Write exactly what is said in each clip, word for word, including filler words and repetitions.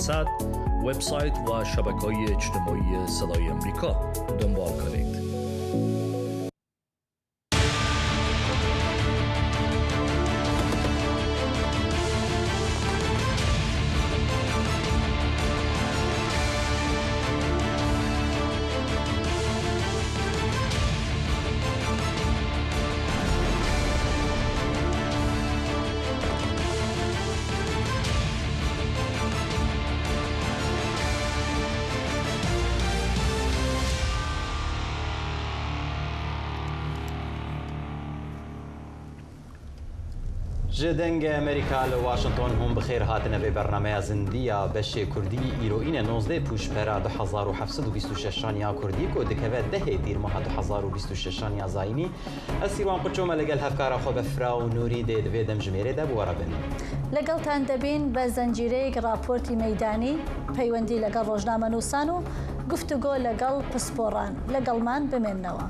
Sed, website و شبکه‌های اجتماعی صدای آمریکا دنبال کنید. Ji Dengê Amerîka li Washington hûn bi xêr hatine vê bernameya zindî ya beşê Kurdî. Îro îne nozdeh Pûşpera du hezar û heft sed û bîst û şeşan ya Kurdî ku dikeve dehê Tîrmeha du hezar û bîst û şeşan ya Zayînî. Ez Sîrwan Quço me legel hevkara xwe Befra û Nûrî dê di vê demjimêrê de bi we re bin. لەگەڵتان دەبین بە زەنجیرەیەک راپۆرتی مەیدانی، پەیوەندی لەگەڵ ڕۆژنامەنووسان و گفتوگۆ لەگەڵ پسپۆڕان. لەگەڵمان بمێننەوە.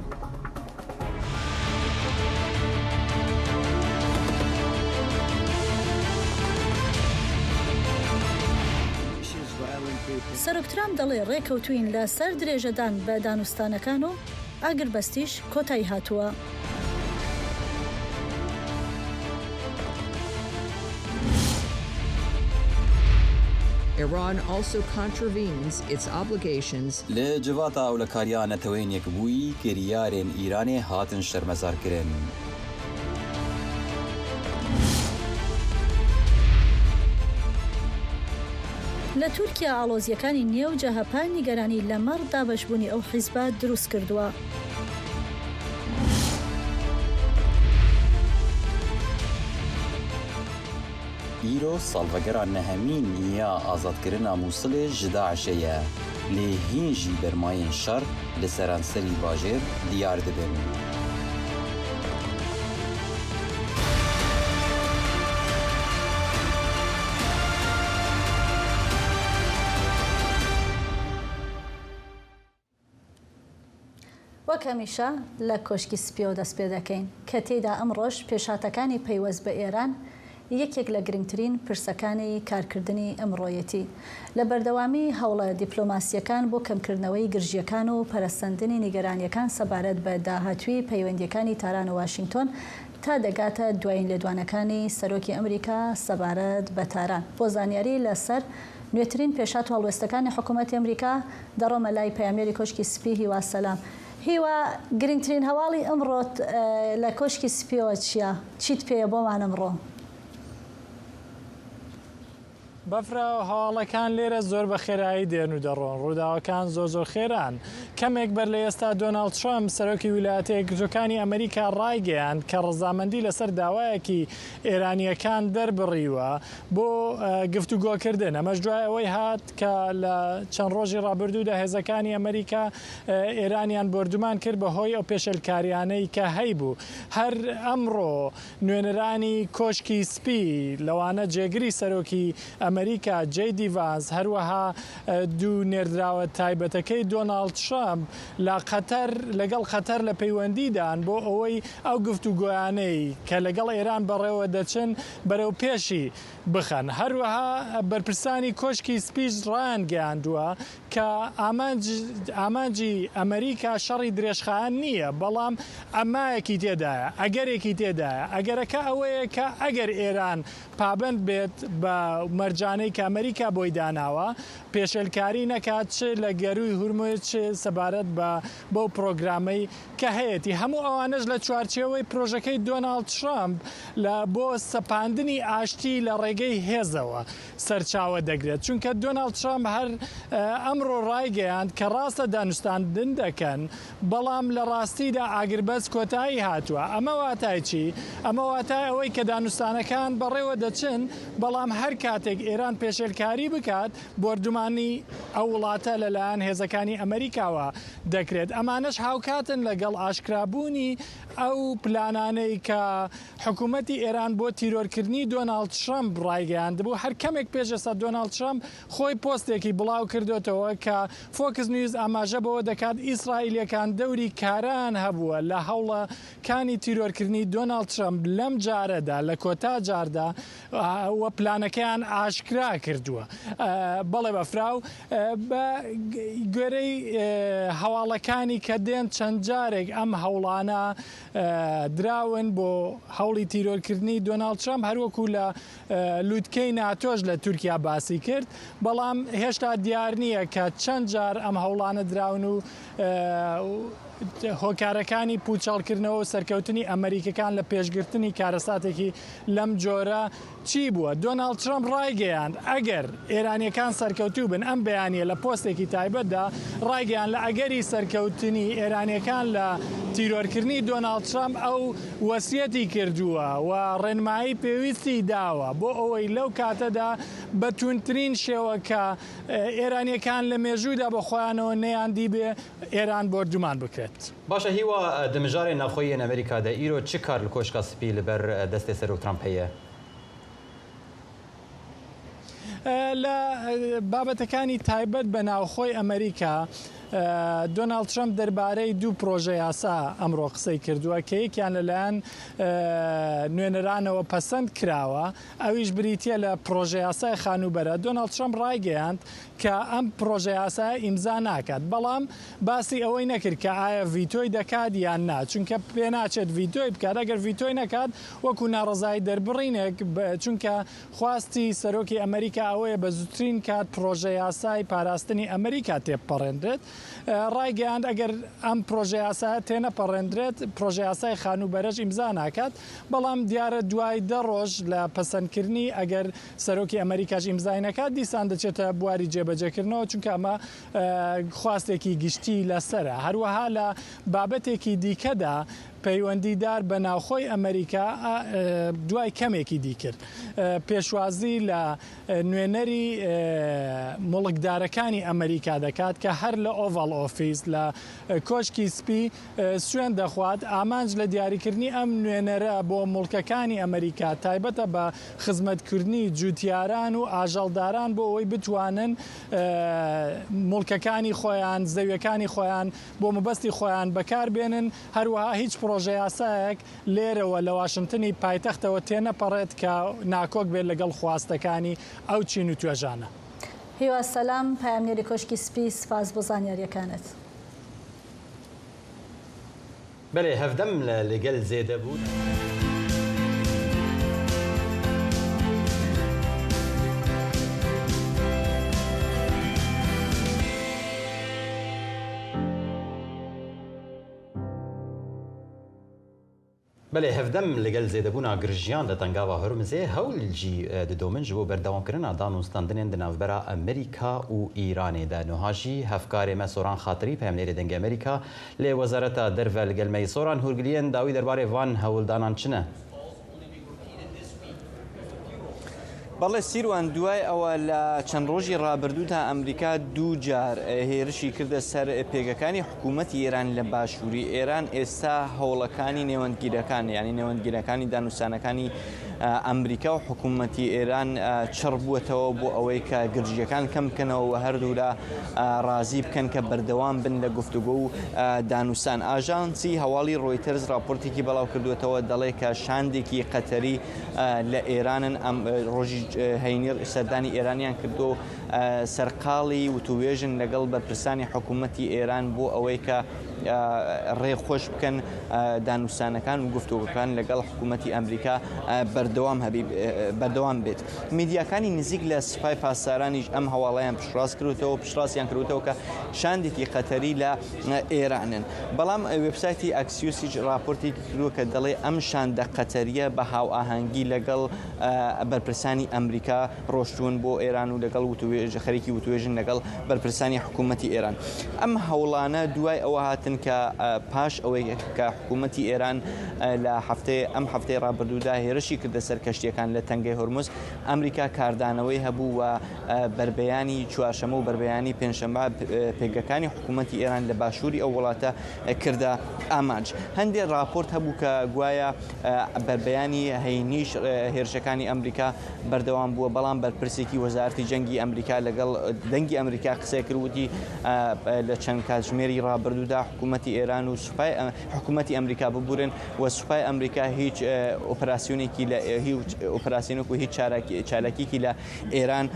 سەرۆک ترامپ دەڵێ ڕێکەوتووین لە سەر درێژەدان بە دانوستانەکان و ئاگربەستیش کۆتایی هاتووە. Iran also contravenes its obligations. Li civata ewlekariya Neteweyên Yekbûyî kiryarên Îranê hatin şermezarkirin. لە تورکیا ئاڵۆزیەکانی نێو جەهەپە نیگەرانی لەمەڕ دابەشبوونی ئەو حیزبە دروست کردووە. Îro salvegera nehemîn ya azadkirina Mûsilê ji DAIŞê ye, lê hîn jî bermayên şer li seranserî bajêr diyar dibin. وەک هەمیشە لە کۆشکی سپیەوە دەست پێ دەکەین کە تێیدا ئەمڕۆش پێشهاتەکانی پەیوەست بە ئێران یەکێک لە گرنگترین پرسەکانی کارکردنی ئەمڕۆیەتی. لە بەردەوامی هەوڵە دیپلۆماسیەکان بۆ کەمکردنەوەی گرژیەکان و پەرەسەندنی نیگەرانیەکان سەبارەت بە داهاتووی پەیوەندیەکانی تاران و واشنگتۆن تا دەگاتە دوایین لێدوانەکانی سەرۆکی ئەمریکا سەبارەت بە تاران. بۆ زانیاری لەسەر نوێترین پێشات و هەڵوێستەکانی حکوومەتی ئەمریکا دەڕۆمە لای پەیامێری کۆشکی سپی. هیوا سەلام. هیوا، گرنگترین هەواڵی ئەمڕۆت، ئە، لە کۆشکی سپیەوە چییە؟ چیت پێیە بۆمان ئەمڕۆ؟ بەفرە، هەواڵەکان لێرە زۆر بە خێرایی دێن و دەڕۆن. ڕووداوەکان زۆر زۆر خێران. کەمێک بەر لە ئێستا دۆناڵد ترامپ، سەرۆکی ویلایەتە یەکگرتووەکانی ئەمریکا، ڕایگەیاند کە ڕەزامەندی لەسەر داوایەکی ئێرانیەکان دەربڕیوە بۆ، ئە، گفتوگۆکردن. ئەمەش دوای ئەوەی هات کە لە چەند ڕۆژی ڕابردوودا هێزەکانی ئەمریکا، ئە، ئێرانیان بۆردومان کرد بە هۆی ئەو پێشێلکاریانەی کە هەیبوو. هەر ئەمڕۆ نوێنەرانی کۆشکی سپی، لەوانە جێگری سەرۆکی ئەمریکا، جەی دی ڤانس، هەروەها، ئە، دوو نێردراوە تایبەتەکەی دۆناڵد ترامپ لە قەتەر، لەگەڵ قەتەر لە پەیوەندیدان بۆ ئەوەی ئەو گفتوگۆیانەی کە لەگەڵ ئێران بەڕێوە دەچن بەرەو پێشی بخەن. هەروەها بەرپرسانی کۆشکی سپیش ڕایانگەیاندووە کە ئامانج-، ئامانجی ئەمریکا شەڕی درێژخایەن نییە، بەڵام ئەمایەکی تێدایە، ئەگەرێکی تێدایە. ئەگەرەکە ئەوەیە کە ئەگەر ئێران پابەند بێت بە مەرجانەی کە ئەمریکا بۆی داناوە، پێشێلکاری نەکات، چ لە گەرووی هورمز، چ سەبارەت بە، بەو پرۆگرامەی کە هەیەتی. هەموو ئەوانەش لە چوارچێوەی پرۆژەکەی دۆناڵد ترامپ لە بۆ سەپاندنی ئاشتی لە ڕێگەی هێزەوە سەرچاوە دەگرێت. چونکە دۆناڵد ترامپ هەر، ئە، ئەمڕۆ ڕایگەیاند کە ڕاستە دانوستاندن دەکەن، بەڵام لە ڕاستیدا ئاگربەست کۆتایی هاتووە. ئەمە واتای چی؟ ئەمە واتای ئەوەی کە دانوستانەکان بەڕێوە دەچن، بەڵام هەر کاتێک ئێران پێشێلکاری بکات، بۆردومانی ئەو وڵاتە لەلایەن هێزەکانی ئەمریکاوە دەکرێت. ئەمانەش هاوکاتن لەگەڵ ئاشکرابوونی ئەو پلانانەی کە حکوومەتی ئێران بۆ تیرۆرکردنی دۆناڵد ترامپ ڕایگەیاندبوو. هەر کەمێک پێش ئێستا دۆناڵد ترامپ خۆی پۆستێکی بڵاو کردوتەوە کە فۆکس نیوز ئاماژە بەوە دەکات ئیسرائیلیەکان دەوری کاران هەبووە لە هەوڵەکانی تیرۆرکردنی دۆناڵد ترامپ. لەم جارەدا، لە کۆتا جاردا، ئا، وە پلانەکەیان ئاشکرا کرا کردووە. ئە، بەڵێ بەفراو، ئە، بە گ-، گوێرەی، ئە، هەواڵەکانی کە دێن چەند جارێک ئەم هەوڵانە، ئە، دراون بۆ هەوڵی تیرۆرکردنی دۆناڵد ترامپ، هەروەکو لە، ئە، لووتکەی ناتۆش لە تورکیا باسی کرد، بەڵام هێشتا دیار نییە کە چەند جار ئەم هەوڵانە دراون و، ئە، و هۆکارەکانی پوچەڵکردنەوە و سەرکەوتنی ئەمریکەکان لە پێشگرتنی کارەساتێکی لەم جۆرە چی بووە؟ دۆناڵد ترامپ ڕایگەیاند، ئەگەر ئێرانیەکان سەرکەوتوو بن، ئەم بەیانیە لە پۆستێکی تایبەتدا ڕایگەیاند، لە ئەگەری سەرکەوتنی ئێرانیەکان لە تیرۆرکردنی دۆناڵد ترامپ ئەو وەسیەتی کردووە و ڕێنمایی پێویستی داوە بۆ ئەوەی لەو کاتەدا بە توندترین شێوە کە، ئێ، ئێرانیەکان لە مێژوودا بە خۆیانەوە نەیاندی بێ، ئێران بۆردومان بکرێت. باشە، هیوا، ئە، دمژارێ ناخۆیی یەن ئەمریکا دە ئیرۆ چ کار لە کۆشکا سپی لەبەر، ئە، دەستێ سەرۆک ترامپ هەیە؟ ئە، لە، ئە، بابەتەکانی تایبەت بە ناوخۆی ئەمریکا، ئە، دۆناڵد ترامپ دەربارەی دوو پرۆژە یاسا ئەمڕۆ قسەی کردووە کە یەکیان لەلایەن، ئە، نوێنەرانەوە پەسەند کراوە. ئەویش بریتیە لە پرۆژە یاسای خانوبەرە. دۆناڵد ترامپ ڕایگەیاند کە ئەم پرۆژە یاسایە ئیمزا ناکات، بەڵام باسی ئەوەی نەکرد کە ئایا ڤیتۆی دەکات یان نا، چونکە پێ ناچێت ڤیتۆی بکات. ئەگەر ڤیتۆی نەکات، وەکو ناڕەزایی دەربڕینێک، ب-، چونکە خواستی سەرۆکی ئەمریکا ئەوەیە بە زووترین کات پرۆژە یاسای پاراستنی ئەمریکا تێپەڕێنرێت. ئە، ڕایگەیاند ئەگەر ئەم پرۆژە یاسایە تێنەپەڕێندرێت، پرۆژە یاسای خانوبەرەش ئیمزا ناکات، بەڵام دیارە دوای دە ڕۆژ لە پەسەندکردنی، ئەگەر سەرۆکی ئەمریکاش ئیمزای نەکات، دیسان دەچێتە بواری جێبەجێکردنەوە، چونکە ئەمە، ئە، خواستێکی گشتی لەسەرە. هەروەها لە بابەتێکی دیکەدا پەیوەندیدار بە ناوخۆی ئەمریکا، ئە، ئە، دوای کەمێکی دیکرد، ئە، پێشوازی لە، ئە، نوێنەری، ئە، مڵکدارەکانی ئەمریکا دەکات کە هەر لە ئۆڤاڵ ئۆفیس، لە، ئە، کۆشکی سپی، ئە، سوێن دەخوات. ئامانج لە دیاریکردنی ئەم نوێنەرە بۆ مڵکەکانی ئەمریکا تایبەتە بە خزمەتکردنی جوتیاران و ئاژەڵداران بۆ ئەوەی بتوانن، ئە، مڵکەکانی خۆیان، زەویەکانی خۆیان بۆ مەبەستی خۆیان بەکار بێنن. هەروەها هیچ پرۆژە یاسایەک لێرەوە لە واشنگتنی پایتەختەوە تێنەپەڕێت کە ناکۆک بێت لەگەڵ خواستەکانی ئەو چین و توێژانە. هیوا سەلام، پەیامنێری کۆشکی سپی، سپاس بۆ زانیاریەکانت. بەڵێ، هەڤدەم لە، لەگەل زێدە بوو. بەڵێ، هەڤدەم لەگەل زێدەبوونا گرژیان لە تەنگاوا هورمزێ، هەول جی، ئە، ددۆمن ji bo berdewamkirina danûstandinên di navbera Amerîka û Îranê de. Niha jî hevkarê me Soran Xatirî, peyamnêrê Dengê Amerîka lê Wezareta Derve li gel me yî. Soran, hûrgiliyên dawî derbarê van hewldanan çi ne? بەڵێ سیروان، دوای ئەوە لە چەند ڕۆژی ڕابردوودا ئەمریکا دوو جار، ئە، هێرشی کردە سەر پێگەکانی حکوومەتی ئێران لە باشووری ئێران. ئێستا هەوڵەکانی نێوەندگیرەکان، یعنی نێوەندگیرەکانی دانوستانەکانی، ئە، ئەمریکا و حکوومەتی ئێران، ئە، چڕ بووەتەوە بۆ ئەوەی کە گرژیەکان کەم بکەنەوە و هەردوولا، ئە، ڕازی بکەن کە بەردەوام بن لە گفتوگۆ و، ئە، دانوستان. ئاژانسی هەواڵی ڕۆیتەرز راپۆرتێکی بڵاو کردووەتەوە، دەڵێ کە شاندێکی قەتەری، ئە، لە ئێرانن. ئەم، ئە، ڕۆژی، ئە، هەینی سەردانی ئێرانیان کردو، ئە، سەرقاڵی وتووێژن لەگەڵ بەرپرسانی حکوومەتی ئێران بۆ ئەوەی کە، ئە، ڕێ خۆش بکەن، ئە، دانوستانەکان و گفتوگۆکان لەگەڵ حکوومەتی ئەمریکا، ئە، بەردەوام هەبی، ئە، بەردەوام بێت. میدیاکانی نزیک لە سپای پاسدارانیش ئەم هەواڵەیان پشتڕاست کردوتەوە، پشتڕاستیان کردوتەوە کە شاندێکی قەتەری لە، ئە، ئێرانن. بەڵام، ئە، وێبسایتی ئەکسیوسیش راپۆرتێکی کردووە کە دەڵێ ئەم شاندە قەتەریە بە هاوئاهەنگی لەگەڵ، ئە، بەرپرسانی ئەمریکا ڕۆشتوون بۆ ئێران و لەگەڵ وتوێژ-، خەریکی وتوێژن لەگەڵ بەرپرسانی حکوومەتی ئێران. ئەم هەوڵانە دوای ئەوە هاتن کە، ئە، پاش ئەوەی کە حکوومەتی ئێران، ئە، لە هەفتەی، ئەم هەفتەی ڕابردوودا هێرشی کردە سەر کەشتیەکان لە تەنگەی هۆرمز، ئەمریکا کاردانەوەی هەبوو و، ئە، بەربەیانی چوارشەمە و بەربەیانی پێنجشەمە، ئە، پێگەکانی حکوومەتی ئێران لە باشووری ئەو وڵاتە، ئە، کردە ئامانج. هەندێک راپۆرت هەبوو کە گوایە، ئە، بەربەیانی هەینیش، ئە، هێرشەکانی ئەمریکا بەردەوام بووە، بەڵام بەرپرسێکی وەزارەتی جەنگی ئەمریکا کە لەگەڵ دەنگی ئەمریکا قسەی کرد، وتی، ئە، ئە، لە چەند کاتژمێری ڕابردوودا حکوومەتی ئێران و سوپای ئە-، حکوومەتی ئەمریکا ببورن و سوپای ئەمریکا هیچ، ئە، ئۆپراسیۆنێکی لە، ئێ، هیچ ئۆپراسیۆنێک و هیچ چالاکی-، چالاکیەکی لە ئێران،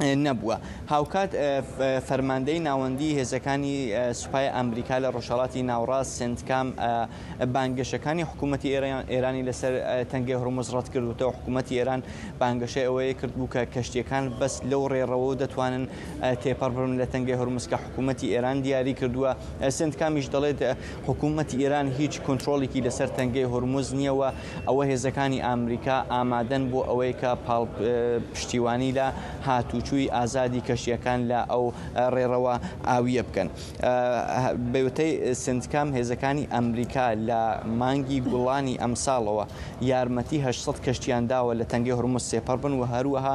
ئە، نەبووە. هاوکات، ئە، ف-، فەرماندەی ناوەندی هێزەکانی، ئە، سوپای ئەمریکا لە ڕۆژهەڵاتی ناوڕاست، سنتکام، ئە، بانگەشەکانی حکوومەتی ئێران-، ئێرانی لەسەر، ئە، تەنگەی هۆرمز ڕەت کردووەتەوە. حکوومەتی ئێران بانگەشەی ئەوەیە کردبوو کە کەشتیەکان بەس لەو ڕێڕەوە دەتوانن، ئە، تێپەڕ ببن لە تەنگەی هۆرمز کە حکوومەتی ئێران دیاری کردووە. ئە، سنتکامیش دەڵێت، ئە، حکوومەتی ئێران هیچ کۆنترۆڵێکی لەسەر تەنگەی هۆرمز نییە و ئەوە هێزەکانی ئەمریکا ئامادەن بۆ ئەوەی کە پاڵ-، ئە، پشتیوانی لە هاتوچووی ئازادی کەشتیەکان لە ئەو، ئە، ڕێڕەوە ئاویە بکەن. ئە، بەوتەی سنتکام، هێزەکانی ئەمریکا لە مانگی گوڵانی ئەمساڵەوە یارمەتی هەشت سەد کەشتیان داوە لە تەنگەی هۆرمز تێپەڕ بن و هەروەها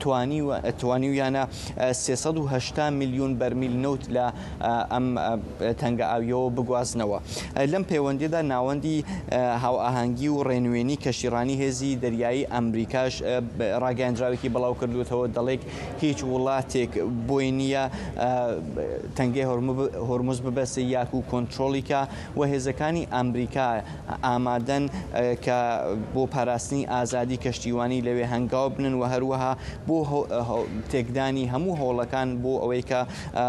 توانی و-، توانیویانە، ئە، سێ سەد و هەشتا ملیۆن بەرمیل نەوت لە، ئە، ئەم، ئە، تەنگە ئاویەوە بگوازنەوە. ئە، لەم پەیوەندیدا ناوەندی، ئە، هاوئاهەنگی و ڕێنوێنی کەشتیڕانی هێزی دەریایی ئەمریکاش، ئە، ب-، ڕاگەیاندراوێکی بڵاو کردووەتەوە، دەڵێت هیچ وڵاتێک بۆی نییە، ئە، تەنگەی هۆرمو-، هۆرمز ببەسێ یاکو کۆنترۆڵی کا و هێزەکانی ئەمریکا ئامادەن، ئە، کە بۆ پاراستنی ئازادی کەشتیوانی لەوێ هەنگاو بنن و هەروەها بۆ هەو-، هەو-، تێکدانی هەموو هەوڵەکان بۆ ئەوەی کە، ئە،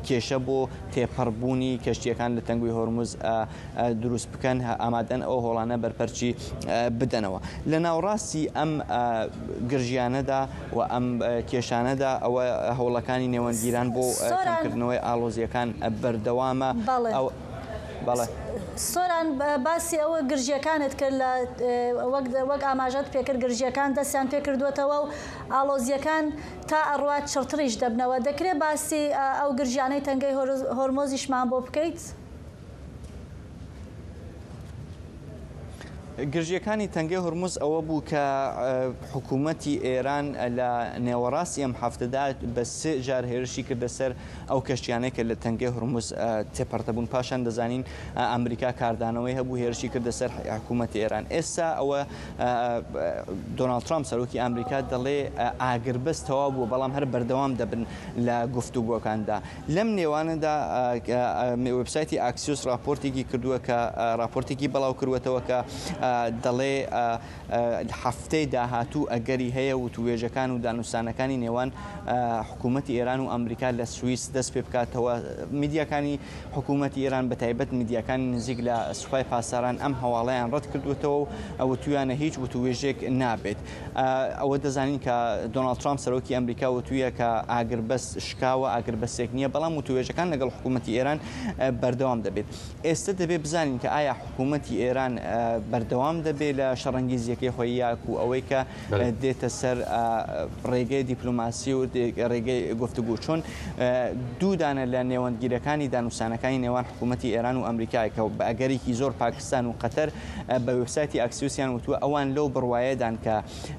کێشە بۆ تێپەڕبوونی کەشتیەکان لە تەنگوی هۆرمز، ئە، ئە، دروست بکەن، هە-، ئامادەن ئەو هەوڵانە بەرپەرچی، ئە، بدەنەوە. لە ناوڕاستی ئەم، ئە، گرژیانەدا و ئەم، ئە، کێشانەدا ئەوە هەوڵەکانی نێوەندگیران بۆ، ئە، سۆران. کەمکردنەوەی ئاڵۆزیەکان، ئە، بەردەوامە. بەڵێ. ئەو-، بەڵێ. سۆران، ب-، باسی ئەوە گرژیەکانت کرد لە، ئێ، وەک، وەک ئاماژەت پێکرد، گرژیەکان دەستیان پێ کردووەتەوە و ئاڵۆزیەکان تا ئەڕوات چڕتریش دەبنەوە. دەکرێت باسی، ئە، ئەو گرژیانەی تەنگەی هۆرز-، هۆرمۆزیشمان بۆ بکەیت؟ گرژیەکانی تەنگەی هۆرمز ئەوە بوو کە، ئە، حکوومەتی ئێران لە نێوەڕاستی ئەم هەفتەدا بە سێ جار هێرشی کردە سەر ئەو کەشتیانەی کە لە تەنگەی هۆرمز، ئە، تێپەڕتە بوون. پاشان دەزانین، ئە، ئەمریکا کاردانەوەی هەبوو، هێرشی کردە سەر حکوومەتی ئێران. ئێستا ئەوە، ئە، ئە، دۆناڵد ترامپ، سەرۆکی ئەمریکا، دەڵێ، ئە، ئاگربەست تەواو بووە، بەڵام هەر بەردەوام دەبن لە گفتوگۆکاندا. لەم نێوانەدا، ئە، ئە، وێبسایتی ئاکسیۆس راپۆرتێکی کردووە کە، ئە، راپۆرتێکی بڵاو کردووەتەوە کە، ئە، دەڵێ، ئە، ئە، هەفتەی داهاتوو ئەگەری هەیە وتووێژەکان و دانوستانەکانی نێوان، ئە، حکوومەتی ئێران و ئەمریکا لە سوئیس دەست پێ بکاتەوە. میدیاکانی حکوومەتی ئێران، بە تایبەت میدیاکانی نزیک لە سوپای پاسداران، ئەم هەواڵەیان ڕەت کردووەتەوە و وتویانە هیچ وتووێژێک نابێت. ئە، ئەوە دەزانین کە دۆناڵد ترامپ، سەرۆکی ئەمریکا، وتویە کە ئاگربەست شکاوە، ئاگربەستێک نییە، بەڵام وتووێژەکان لەگەڵ حکوومەتی ئێران، ئە، بەردەوام دەبێت. ئێستا دەبێت بزانین کە ئایا حکوومەتی ئێران، ئە، بەردەوام دەبێت لە شەڕەنگیزیەکەی خۆی، یاکو ئەوەی کە، بەڵێ. ئە، دێتە سەر، ئە، ڕێگەی دیپلۆماسی و دێ-، ڕێگەی گفتوگۆ، چۆن، ئە، دوو دانە لە نێوەندگیرەکانی دانوستانەکانی نێوان حکوومەتی ئێران و ئەمریکای کە بە ئەگەرێکی زۆر پاکستان و قەتەر، ئە، بە وێبسایتی ئاکسیۆسیان وتووە، ئەوان لەو بڕوایەدان کە،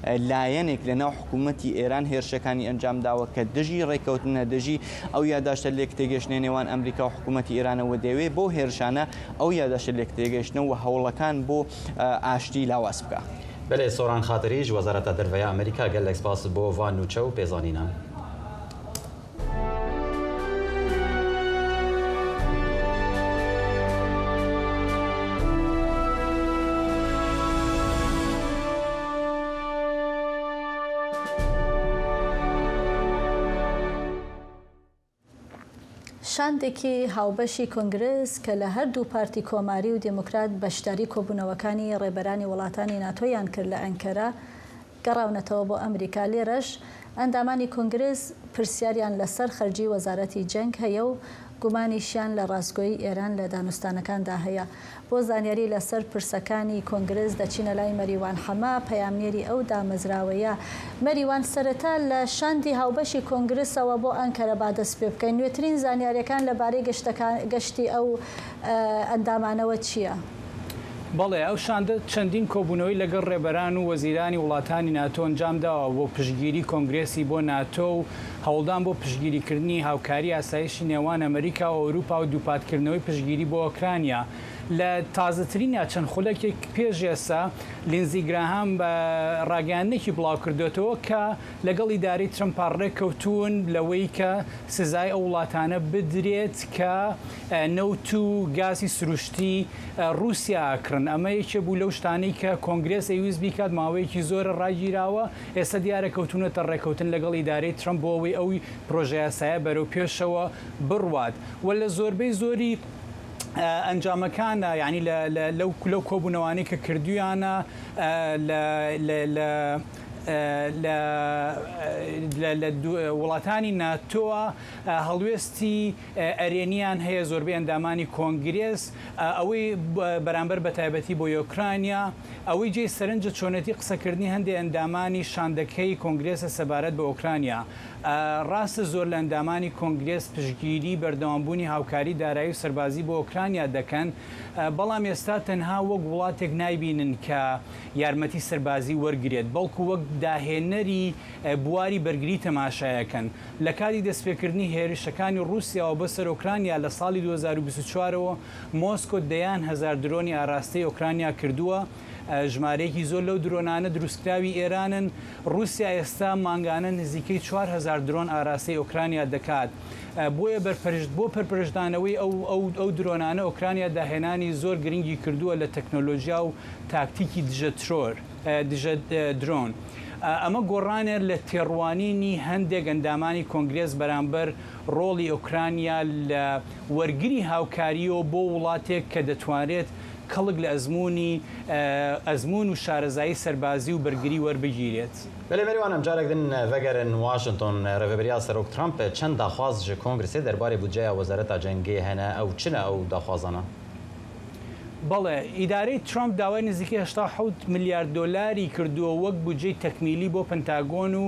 ئە، لایەنێک لە ناو حکوومەتی ئێران هێرشەکانی ئەنجام داوە کە دژی ڕێککەوتنە، دژی ئەو یاداشتە لێک تێگەشتنە نێوان ئەمریکا و حکوومەتی ئێرانەوە، دەیەوێت بەو هێرشانە ئەو یاداشتە لێک تێگەشتنە و هەوڵەکان بۆ، ئە، ئاشتی لاواز بکە. بەڵێ، سۆران خاتری ji Wezareta Derve ya Amerîka, gelek spas bo van nûçe û pêzanînan. شاندێکی هاوبەشی کۆنگرس کە لە هەردوو پارتی کۆماری و دموکرات بەشداری کۆبوونەوەکانی ڕێبەرانی وڵاتانی ناتۆیان کرد لە ئەنکەرە، گەڕاونەتەوە بۆ ئەمریکا. لێرەش ئەندامانی کۆنگرس پرسیاریان لەسەر خەرجی وەزارەتی جەنگ هەیە و گومانیشیان لە ڕاستگۆیی ئێران لە دانوستانەکاندا هەیە. بۆ زانیاری لەسەر پرسەکانی کۆنگرس دەچینە لای مەریوان حەمە، پەیامنێری ئەو دامەزراوەیە. مەریوان، سەرەتا لە شاندی هاوبەشی کۆنگرسەوە بۆ ئەنکەرە با دەست پێ بکەین. نوێترین زانیاریەکان لەبارەی گەشتەکان، گەشتی ئەو، ئە، ئەندامانەوە چییە؟ بەڵێ، ئەو شاندە چەندین کۆبوونەوەی لەگەڵ ڕێبەران و وەزیرانی وڵاتانی ناتۆ ئەنجام داوە بۆ پشتگیری کۆنگرێسی بۆ ناتۆ و هەوڵدان بۆ پشتگیریکردنی هاوکاری ئاسایشی نێوان ئەمریکا و ئەوروپا و دووپاتکردنەوەی پشتگیری بۆ ئۆکرانیا. لە تازەترین یا چەند خولەکێک پێش ئێستا، لینزی گراهام بە ڕاگەیاندنێکی بڵاو کردوێتەوە کە لەگەڵ ئیدارەی ترەمپا ڕێککەوتوون لەوەی کە سزای ئەو وڵاتانە بدرێت کە، ئە، نەوت و گازی سروشتی، ئە، رووسیا ئەکڕن. ئەمە یەکێ بوو لەو شتانەی کە کۆنگرێس ئەیویست بیکات، ماوەیەکی زۆرە ڕاگیراوە. ئێستا دیارە کەوتونەتە ڕێککەوتن لەگەڵ ئیدارەی ترەمپ بۆ ئەوەی ئەو پرۆژە یاسایە بەرەو پێشەوە بڕوات. و لە زۆربەی زۆری، ئە، ئەنجامەکانە، یعنی لە، لە، لەو، لەو کۆبوونەوانەی کە کردویانە، ئە، لە، لە، لە، ئە، لە، لە، لە دو-، وڵاتانی ناتۆوە، ئە، هەڵوێستی، ئە، ئەرێنیان هەیە زۆربەی ئەندامانی کۆنگرێس، ئە، ئەوەی ب-، بەرامبەر بە تایبەتی بۆ ئۆکرانیا، ئەوەی جێی سەرنجە چۆنێتی قسەکردنی هەندێک ئەندامانی شاندەکەی کۆنگرێسە سەبارەت بە ئۆکرانیا. ئە، ڕاستە زۆر لە ئەندامانی کۆنگرێس پشتگیری بەردەوامبوونی هاوکاری دارایی و سەربازی بۆ ئۆکرانیا دەکەن، ئە، بەڵام ئێستا تەنها وەک وڵاتێک نایبینن کە یارمەتی سەربازی وەرگرێت، بەڵکو وەک داهێنەری، ئە، بواری بەرگری تەماشایەکەن. لە کاتی دەستپێکردنی هێرشەکانی رووسیاوە بۆ سەر ئۆکرانیا لە ساڵی دوو هەزار و بیست و چوارەوە، مۆسکۆ دەیان هەزار درۆنی ئاراستەی ئۆکرانیا کردووە. ئە، ژمارەیەکی زۆر لەو درۆنانە دروستکراوی ئێرانن. رووسیا ئێستا مانگانە نزیکەی چوار هەزار درۆن ئاراستەی ئۆکرانیا دەکات. ئە، بۆیە بەرپەرشت-، بۆ پەرپەرشدانەوەی ئەو، ئەو، ئەو درۆنانە ئۆکرانیا داهێنانی زۆر گرنگی کردووە لە تەکنۆلۆژیا و تاکتیکی دژە ترۆر، ئە، دژە، ئە، درۆن. ئە، ئەمە گۆڕانێ لە تێڕوانینی هەندێک ئەندامانی کۆنگرێس بەرامبەر ڕۆڵی ئۆکرانیا لە وەرگری هاوکاریەوە بۆ وڵاتێک کە دەتوانرێت کەڵک لە ئەزموونی، ئە، ئەزموون و شارەزایی سەربازی و بەرگری وەربگیرێت. Belê Merîwan, em carek din vegerin Washington. Rêveberiya Serok Trump çend daxwaz ji Kongresê derbarê budceya Wezareta Cengê hene. Ew çi ne ew daxwazana? بەڵێ، ئیدارەی ترامپ داوای نزیکەی هەشتا و حەوت ملیار دۆلاری کردووە وەک بودجەی تەکمیلی بۆ پنتاگۆن و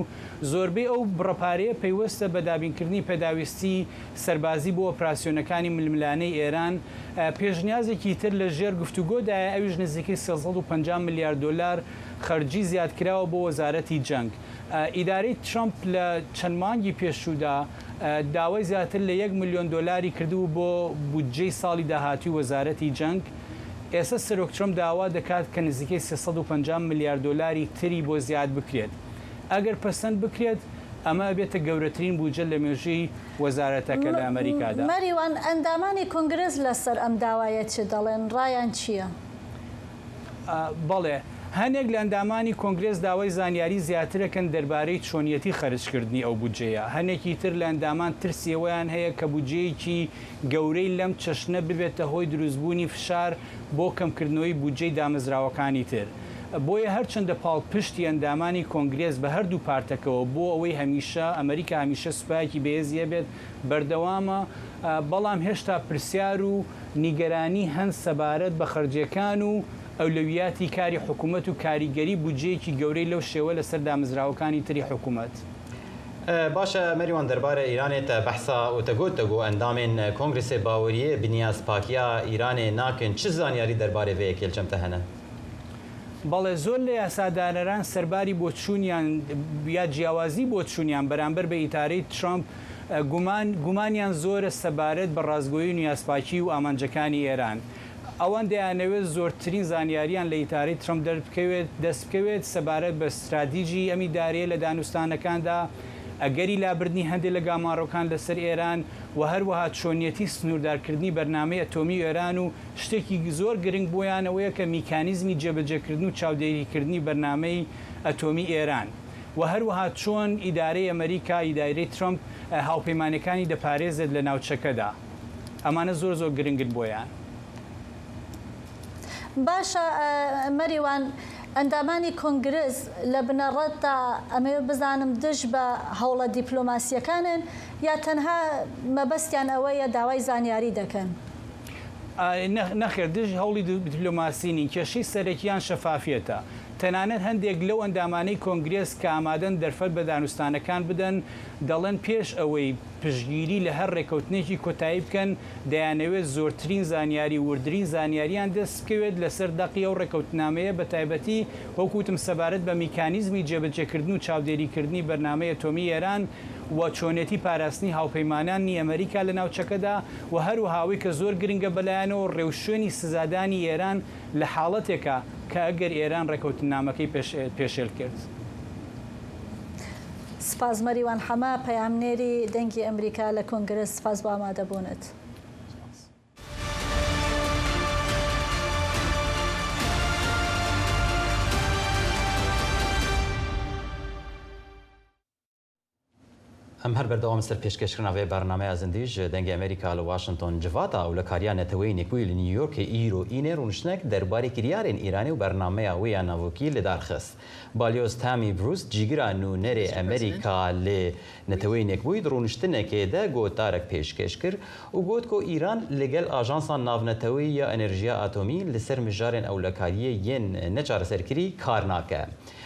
زۆربەی ئەو بڕەپارەیە پەیوەستە بە دابینکردنی پێداویستی سەربازی بۆ ئۆپراسیۆنەکانی ململانەی ئێران. ئە، پێشنیازێکی تر لە ژێر گفتوگۆدایە، ئەویش نزیکەی سێ سەد و پەنجا ملیار دۆلار خەرجی زیادکراوە بۆ وەزارەتی جەنگ. ئە، ئیدارەی ترامپ لە چەند مانگی پێشوودا، ئە، داوای زیاتر لە یەک ملیۆن دۆلاری کردبوو بۆ بودجەی ساڵی داهاتووی وەزارەتی جەنگ. ئێستا سەرۆک ترامپ داوا دەکات کە نزیکەی سێ سەد و پەنجا ملیار دۆلاری تری بۆ زیاد بکرێت. ئەگەر پەسەند بکرێت، ئەمە ئەبێتە گەورەترین بودجە لە مێژووی وەزارەتەکە لە ئەمریکادا. مەریوان، ئەندامانی کۆنگرێس لەسەر ئەم داوایە چی دەڵێن؟ ڕایان چییە؟ ئا، بەڵێ. هەنێک لە ئەندامانی کۆنگرێس داوای زانیاری زیاترەکەن دەربارەی چۆنیەتی خەرجکردنی ئەو بودجەیە. هەنێکی تر لە ئەندامان ترسی ئەوەیان هەیە کە بودجەیەکی گەورەی لەم چەشنە ببێتە هۆی دروستبوونی فشار بۆ کەمکردنەوەی بودجەی دامەزراوەکانی تر. بۆیە هەرچەندە پاڵپشتی ئەندامانی کۆنگرێس بە هەردوو پارتەکەوە بۆ ئەوەی هەمیشە ئەمریکا هەمیشە سوپایەکی بەهێزی هەبێت، بەردەوامە، ئە، بەڵام هێشتا پرسیار و نیگەرانی هەن سەبارەت بە خەرجیەکان و ئەولەویاتی کاری حکوومەت و کاریگەری بودجەیەکی گەورەی لەو شێوە لەسەر دامەزراوەکانی تری حکوومەت. Baş e, Merîwan, derbarê Îranê te behsa û te got, te got endamên Kongresê baweriyê bi niyazpakiya Îranê nakin. Çi zanyarî derbarê vê yekê li cem te hene? بەڵێ، زۆر لە یاسادانەران سەرباری بۆچوونیان یا جیاوازی بۆچوونیان بەرامبەر بە ئیدارەی ترامپ، ئە، گومان، گومانیان زۆرە سەبارەت بە ڕاستگۆیی و نیازپاکی و ئامانجەکانی ئێران. ئەوان دەیانەوێت زۆرترین زانیاریان لە ئیدارەی ترامپ دەربکەوێت، دەست بکەوێت سەبارەت بە استراتیژی ئەم ئیدارەیە لە دانوستانەکاندا، ئەگەری لابردنی هەندێک لە گاماڕۆکان لەسەر ئێران و هەروەها چۆنیەتی سنووردارکردنی بەرنامەی ئەتۆمی ئێران و شتێکی زۆر گرنگ بۆیان ئەوەیە کە میکانیزمی جێبەجێکردن و چاودێریکردنی بەرنامەی ئەتۆمی ئێران و هەروەها چۆن ئیدارەی ئەمریکا، ئیدارەی ترامپ، ئە، هاوپەیمانەکانی دەپارێزێت لە ناوچەکەدا. ئەمانە زۆر زۆر گرنگن بۆیان. باشە، ئە، مەریوان، ئەندامانی کۆنگرس لە بنەڕەتدا ئەمەوێ بزانم دژ بە هەوڵە دیپلۆماسیەکانن یا تەنها مەبەستیان ئەوەیە داوای زانیاری دەکەن؟ ئا، نە-، نەخێر، دژ هەوڵی دی-، دیپلۆماسی نین. کێشەی سەرەکیان شەفافیەتە. تەنانەت هەندێک لەو ئەندامانەی کۆنگرێس کە ئامادەن دەرفەت بە دانوستانەکان بدەن، دەڵێن پێش ئەوەی پشتگیری لە هەر ڕێکەوتنێکی کۆتایی بکەن، دەیانەوێت زۆرترین زانیاری، وردترین زانیاریان دەست بکەوێت لەسەر دەقی ئەو ڕێکەوتنامەیە، بە تایبەتی وەکو وتم سەبارەت بە میکانیزمی جێبەجێکردن و چاودێریکردنی بەرنامەی ئەتۆمی ئێران و چۆنێتی پاراستنی هاوپەیمانانی ئەمریکا لە ناوچەکەدا و هەروەها ئەوەی کە زۆر گرنگە بەلایەنەوە، ڕێوشوێنی سزادانی ئێران لە حاڵەتێکە کە ئەگەر ئێران ڕێکەوتننامەکەی پێش-، پێشێل کرد. سپاس مەریوان حەمە، پەیامنێری دەنگی ئەمریکا لە کۆنگرس، سپاس بۆ ئامادەبوونت. Em her berdewam ser pêşkêşkirina vê bernameya zindî ji Dengê Amerîka li Washington. Civata Ewlekariya Neteweyên Yekbûyî li New Yorkê îro înê rûniştinek derbarê kiryarên Îranê û bernameya wê ya navokî li dar xist. Balyoz Tammy Bruce, cîgira nûnerê Amerîka li Neteweyên Yekbûyî, di rûniştinekê de gotarek pêşkêş kir û got ku Îran li gel ajansa navneteweyî ya enerjiya atomî li ser mijarên ewlekariyê yên neçareserkirî kar nake.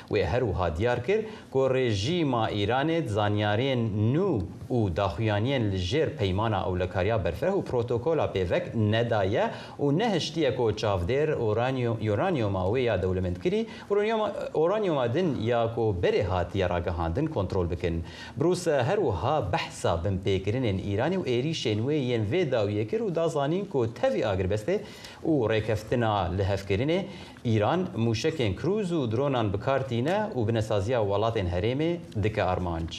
Wê her wiha diyar kir ku rejîma Îranê di zanyariyên nû û daxuyaniyên li jêr peymana ewlekariya berfireh û protokola pêvek nedaye û nehiştiye ku çavdêr uranyo-, uranyoma wê ya dewlemendkirî, uranyoma, uranyoma din ya ku berê hatiye ragihandin kontrol bikin. Bruce her wiha behsa binpêkirinên Îranê û êrîşên wê yên vê dawiyê kir û da zanîn ku tevî agirbestê û rêkeftina lihevkirinê Îran mûşekên krûz û dronan bi kar tîne û binesaziya welatên herêmê dike armanc.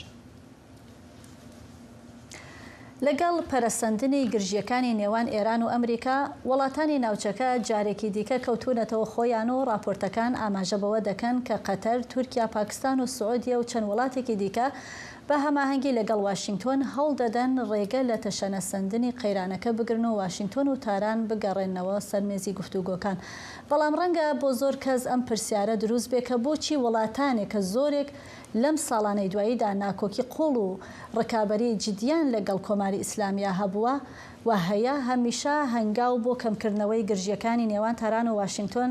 لەگەڵ پەرەسەندنی گرژیەکانی نێوان ئێران و ئەمریکا، وڵاتانی ناوچەکە جارێکی دیکە کەوتوونەتەوە خۆیان و ڕاپۆرتەکان ئاماژە بەوە دەکەن کە قەتەر، تورکیا، پاکستان و سعودیە و چەند وڵاتێکی دیکە بە هەماهەنگی لەگەڵ واشنگتۆن هەوڵ دەدەن ڕێگە لە تەشەنەسەندنی قەیرانەکە بگرن و واشنگتۆن و تاران بگەڕێننەوە سەر مێزی گفتوگۆکان. بەڵام ڕەنگە بۆ زۆر کەس ئەم پرسیارە دروست بێ کە بۆچی وڵاتانێک کە زۆرێک لەم ساڵانەی دواییدا ناکۆکی قوڵ و ڕکابەری جدیان لەگەڵ کۆماری ئیسلامیا هەبووە و هەیە، هەمیشە هەنگاو بۆ کەمکردنەوەی گرژیەکانی نێوان تاران و واشنگتۆن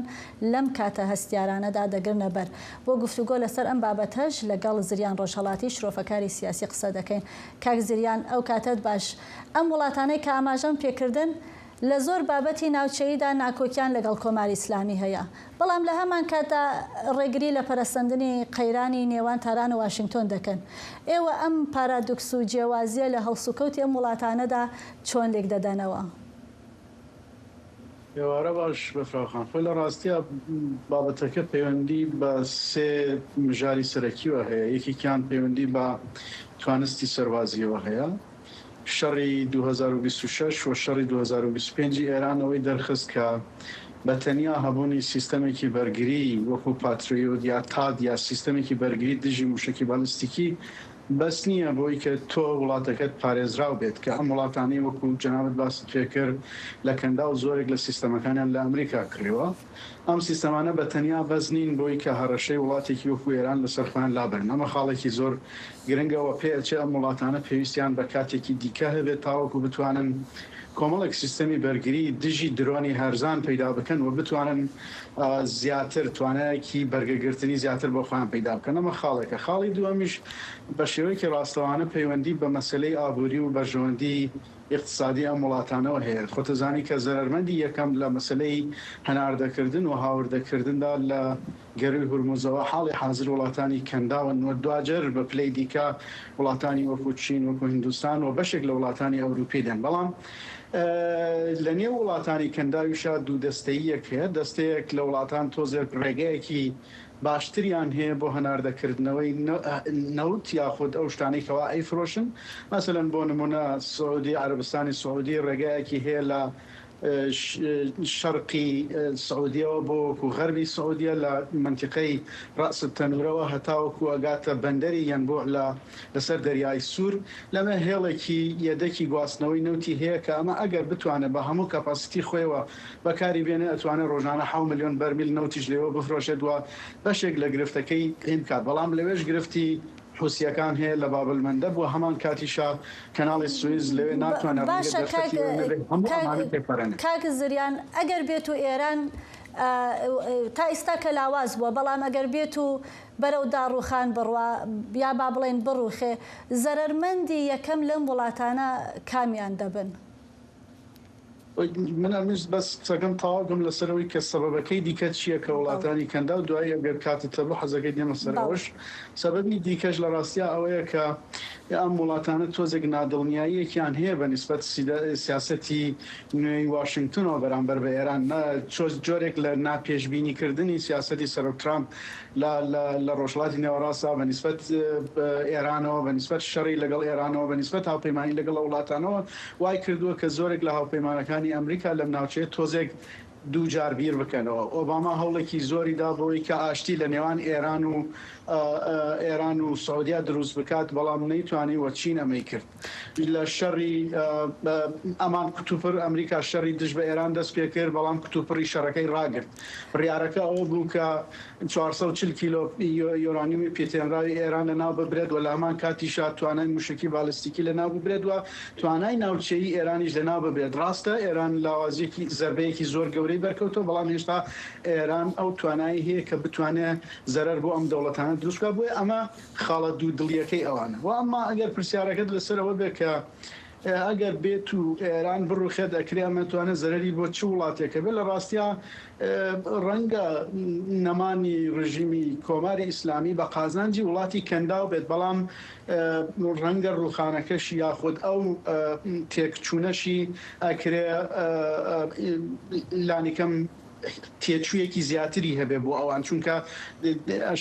لەم کاتە هەستیارانەدا دەگرنە بەر. بۆ گفتوگۆ لەسەر ئەم بابەتەش لەگەڵ زریان ڕۆژهەڵاتی، شرۆفەکاری سیاسی، قسە دەکەین. کاک زریان، ئەو کاتەت باش. ئەم وڵاتانەی کە ئاماژەم پێکردن، لە زۆر بابەتی ناوچەییدا ناکۆکیان لەگەڵ کۆماری ئیسلامی هەیە، بەڵام لە هەمان کاتدا ڕێگری لە پەرەسەندنی قەیرانی نێوان تاران و واشنگتۆن دەکەن. ئێوە ئەم پارادوکس و جیاوازیە لە هەڵسوکەوتی ئەم وڵاتانەدا چۆن لێک دەدەنەوە؟ ئێوارە باش، بەفراخان. خۆی لە ڕاستیە بابەتەکە پەیوەندی بە سێ مژاری سەرەکیەوە هەیە. یەکێکیان پەیوەندی بە توانستی سەربازیەوە هەیە. شەڕی دوو هەزار و بیست و شەش و شەڕی دوو هەزار و بیست و پێنج ئێران ئەوەی دەرخست کە بە تەنیا هەبوونی سیستەمێکی بەرگری وەکو پاتریۆت یا تاد یا سیستەمێکی بەرگری دژی موشەکی بالیستیکی بەس نییە بۆی کە تۆ وڵاتەکەت پارێزراو بێت، کە ئەم وڵاتانەی وەکو جەنابەت باست پێکرد لە کەندا و زۆرێک لە سیستەمەکانیان لە ئەمریکا کڕیوە. ئەم سیستەمانە بە تەنیا بەس نین بۆی کە هەڕەشەی وڵاتێکی وەکو ئێران لەسەر خۆیان لابەرن. ئەمە خاڵێکی زۆر گرنگە و پێ ئەچێ ئەم وڵاتانە پێویستیان بە کاتێکی دیکە هەبێت تاوەکو بتوانن کۆمەڵێک سیستەمی بەرگری دژی درۆنی هەرزان پەیدا بکەن و بتوانن، ئا، زیاتر توانایەکی بەرگەگرتنی زیاتر بۆ خۆیان پەیدا بکەن. ئەمە خاڵێکە. خاڵی دووەمیش بە شێوەیەکی ڕاستەوانە پەیوەندی بە مەسەلەی ئابووری و بەرژەوەندی ئیقتسادی ئەم وڵاتانەوە هەیە. خۆتەزانی کە زەرەرمەندی یەکەم لە مەسەلەی هەناردەکردن و هاوردەکردندا لە گەروی هورموزەوە حاڵی حازر وڵاتانی کەنداون و دواجەر بە پلەی دیکە وڵاتانی وەکو چین، وەکو هیندستان و بەشێک لە وڵاتانی ئەوروپی دێن. بەڵام، ئە، لە نێو وڵاتانی کەنداویشا دوو دەستەییەک هەیە. دەستەیەک لە وڵاتان تۆزێک ڕێگەیەکی باشتریان هەیە بۆ هەناردەکردنەوەی نە-، نەوت یاخود ئەو شتانەی کەوا ئەیفرۆشن. مەسەلەن بۆ نمونە سعودی، عەرەبستانی سعودی ڕێگایەکی هەیە لە، ئە، ش-، شەرقی، ئە، سعودیەوە بۆ وەکو غەربی سعودیە لە منتیقەی ڕەس تەنورەوە هەتاوەکو ئەگاتە بەندەری یەنبوع لە، لەسەر دەریای سوور. لەمە هێڵێکی یەدەکی گواستنەوەی نەوتی هەیە کە ئەمە ئەگەر بتوانێت بە هەموو کەپاسیتی خۆیەوە بەکاری بێنێ، ئەتوانێت ڕۆژانە حەوت ملیۆن بەرمیل نەوتیش لێوە بفرۆشێت و بەشێک لە گرفتەکەی کەم بکات. بەڵام لەوێش گرفتی حوسیەکان هەیە لە بابل مەندەب و هەمان کاتیشا کەناڵی سویز لەوێ ناتوانێت ڕەنگە باشە، کاک، دەرفەتی لەوێ نەبێت. هەموو کاک، ئەمانە تێپەڕێنێت. کاک زریان، ئەگەر بێت و ئێران، ئە، تا ئیستا کە لاواز بووە، بەڵام ئەگەر بێت و بەرەو داڕوخان بڕوا، یا با بڵێن بڕوخێ، زەرەرمەندی یەکەم لەم وڵاتانە کامیان دەبن؟ من ئەمویست بەس قسەکەم تەواو بکەم لەسەر ئەوەی کە سەبەبەکەی دیکە چییە کە وڵاتانی کەنداو، دوایی ئەگەر کاتت هەبوو حەزەکەی دێمە سەر ئەوەش. سەبەبی دیکەش لە ڕاستیا ئەوەیە کە ئەم وڵاتانە تۆزێک نادڵنیاییەکیان هەیە بە نیسبەت سیاسەتی نوێی واشنگتنەوە بەرامبەر بە ئێران، جۆرێک لە ناپێشبینیکردنی سیاسەتی سەرۆک ترامپ لە ڕۆژهڵاتی نێوەڕاستدا بە نیسبەت ئێرانەوە، بە نیسبەت شەڕی لەگەڵ ئێرانەوە، بە نیسبەت هاوپەیمانی لەگەڵ ئەو وڵاتانەوە، وای کردووە کە زۆرێک لە هاوپەیمانەکانی ئەمریکا لەم ناوچەیە تۆزێک دوو جار بیر بکەنەوە. ئۆباما هەوڵێکی زۆری دا بۆی کە ئاشتی لە نێوان ئێران و ئێران و سعودیا دروست بکات، بەڵام نەیتوانی و چین ئەمەی کرد. لە شەڕی ئەمان کتوپڕ، ئەمریکا شەڕی دژ بە ئێران دەست پێ کرد، بەڵام کتوپڕی شەڕەکەی ڕاگرت. بڕیارەکە ئەوە بوو کە چوار سەد و چل کیلۆ یۆرانیومی پێتێنراوی ئێران لە ناو ببرێت و لە هەمان کاتیشا توانای موشکی بالستیکی لە ناو ببرێت و توانای ناوچەیی ئێرانیش لە ناو ببرێت. ڕاستە ئێران لاوازیەکی زەربەیەکی زۆر گەورەی بەرکەوتەوە، بەڵام هێشتا ئێران ئەو توانایی هەیە کە بتوانێت زەرەر بۆ ئەم دەوڵەتانە دروست بکات. بۆیە ئەمە خاڵە دوو دڵیەکەی ئەوانە. و ئەمما ئەگەر پرسیارەکەت لەسەر ئەوە بێت کە ئەگەر بێت و ئێران بڕوخێت، ئەکرێ ئەمە توانێت زەرەری بۆ چ وڵاتێکە بێت؟ لە ڕاستیا ڕەنگە نەمانی ڕژیمی کۆماری ئیسلامی بە قازانجی وڵاتی کەنداو بێت، بەڵام ڕەنگە ڕوخانەکەشی یاخود ئەو تێکچوونەشی ئەکرێ لانیکەم تێچوویەکی زیاتری هەبێ بۆ ئەوان، چونکە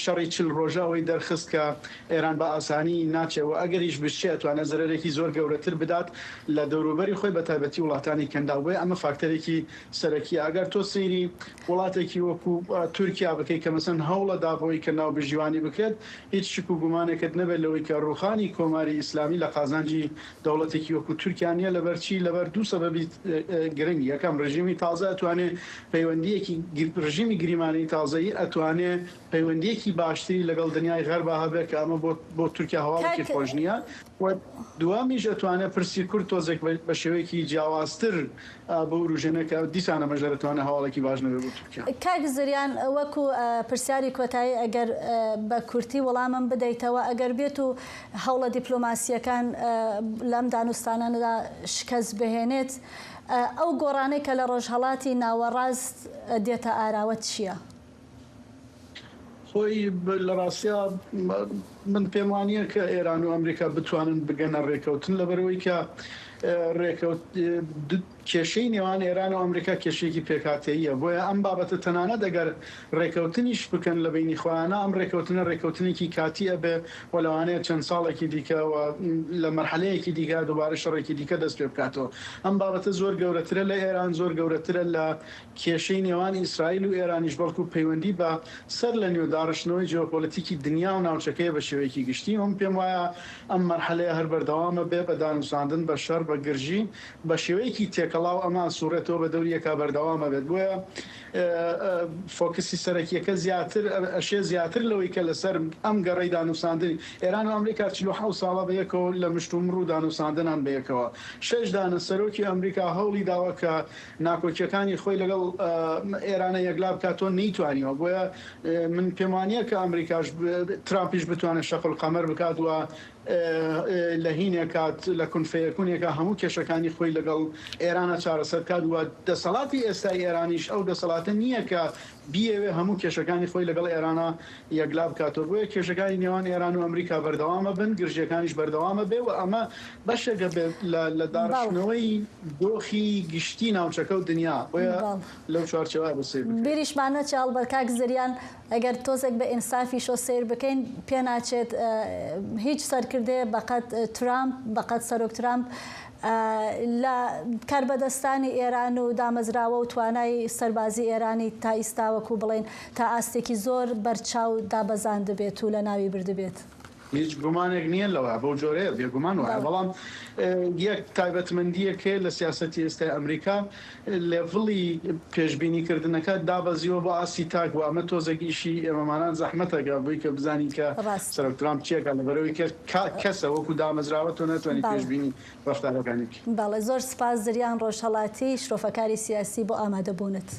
شەڕی چل ڕۆژە ئەوەی دەرخست کە ئێران بە ئاسانی ناچێت و ئەگەریش بچێت توانێت زەرەرێکی زۆر گەورەتر بدات لە دەوروبەری خۆی، بە تایبەتی وڵاتانی کەنداو. بۆیە ئەمە فاکتەرێکی سەرەکیە. ئەگەر تۆ سەیری وڵاتێکی وەکو تورکیا بکەیت کە مەسەن هەوڵە دابەوەی کە ناو بژیوانی بکرێت، هیچ شک و گومانێکت نەبێت لەوەی کە ڕوخانی کۆماری ئیسلامی لە قازانجی دەوڵەتێکی وەکو تورکیا نییە. لەبەرچی؟ لەبەر دوو سەبەبی گرنگ. یەکەم، ڕژیمی تازە ئەتوانێ پەیوەندیەکی ڕژیمی گریمانەی تازەیی ئەتوانێ پەیوەندیەکی باشتری لەگەڵ دنیای غەربا هەبێت کە ئەمە بۆ بۆ تورکیا هەواڵێکی خۆش نییە. و دووەمیش ئەتوانێت پرسی کورد تۆزێک بە شێوەیەکی جیاوازتر بوروژێنێت کە دیسان ئەمەش دەتوانێت هەواڵێکی باش نەبێت بۆ تورکیا. کاک زریان، وەکو پرسیاری کۆتایی، ئەگەر بە کورتی وەڵامم بدەیتەوە، ئەگەر بێت و هەوڵە دیپلۆماسیەکان لەم دانوستانەدا شکەست بهێنێت، ئەو گۆڕانەی کە لە ڕۆژهەڵاتی ناوەڕاست دێتە ئاراوە چییە؟ خۆی لە ڕاستیا من پێم وانییە کە ئێران و ئەمریکا بتوانن بگەنە ڕێکەوتن، لەبەرەوەی کە ڕێکەوت کێشەی نێوان ئێران و ئەمریکا کێشەیەکی پێکهاتەییە. بۆیە ئەم بابەتە تەنانەت ئەگەر ڕێکەوتنیش بکەن لە بینی خۆیانە، ئەم ڕێکەوتنە ڕێکەوتنێکی کاتی ئەبێ و لەوانەیە چەند ساڵێکی دیکە و لە مەرحەلەیەکی دیکە دووبارە شەڕێکی دیکە دەست پێ بکاتەوە. ئەم بابەتە زۆر گەورەترە لە ئێران، زۆر گەورەترە لە کێشەی نێوان ئیسرائیل و ئێرانیش، بەڵکو پەیوەندی بە سەر لە نوێ داڕشتنەوەی جیۆپۆلیتیکی دنیا و ناوچەکەیە بە شێوەیەکی گشتی. من پێم وایە ئەم مەرحەلەیە هەر بەردەوامە بێ بە دانوساندن بە شەڕ بە گرژی بە شێوەیەکی تێکەڵاو ئەمە ئەسوڕێتەوە بە دەوریەکە بەردەوامە بێت. بۆیە فۆکسی سەرەکیەکە زیاتر ئەشێ زیاتر لەوەی کە لەسەر ئەم گەڕەی دانوساندنی ئێران و ئەمریکا چل و حەوت ساڵە بەیەکەوە لە مشت و مڕ و دانوساندنان بەیەکەوە. شەش دانە سەرۆکی ئەمریکا هەوڵی داوە کە ناکۆکیەکانی خۆی لەگەڵ ئێرانە یەکلا بکات، تۆ نەیتوانیوە. بۆیە من پێم وانییە کە ئەمریکاش ترامپیش بتوانێت شەق القەمەر بکات و لە هینێ کات لە کونفەیەکونێکە هەموو کێشەکانی خۆی لەگەڵ ئێرانە چارەسەر بکات و دەسەڵاتی ئێستای ئێرانیش ئەو دەسەڵاتە نییە کە بیەوێ هەموو کێشەکانی خۆی لەگەڵ ئێرانە یەکلا بکاتەوە. بۆیە کێشەکانی نێوان ئێران و ئەمریکا بەردەوامە بن، گرژیەکانیش بەردەوامە بێ و ئەمە بەشێکە بێت لە داڕشتنەوەی دۆخی گشتی ناوچەکە و دنیا. بۆیە لەو چوارچێوە بە سەیر بکرێت. بیریشمان نەچێ هەڵبەت کاک زریان، ئەگەر تۆزێک بە ئینسافیشەوە سەیر بکەین، پێ ناچێت هیچ سەرکردەیە بەقەد ترامپ، بەقەد سەرۆک ترامپ لە کاربەدەستانی ئێران و دامەزراوە و توانای سەربازی ئێرانی تا ئیستا وەکو بڵێن تا ئاستێکی زۆر بەرچاو دابەزاندبێت و لە ناوی بردبێت. هیچ گومانێک نییە لەوە، بەو جۆرەیە بێگومان وایە. بەڵام یەک تایبەتمەندیەک هەیە لە سیاسەتی ئێستای ئەمریکا، لێڤڵی پێشبینیکردنەکە دابەزیوە بۆ ئاستی تاک و ئەمە تۆزێک ئیشی ئێمەمانان زەحمەتەکە بۆی کە بزانین کە سەرۆک ترامپ چیەکە لەبەرەوەی کە کەسە وەکو دامەزراوە تۆ ناتوانانی پێشبینی ڕفتارەکانی بکەی. بەڵێ، زۆر سپاس زریان ڕۆژهەڵاتی، شرۆفەکاری سیاسی، بۆ ئامادەبوونت.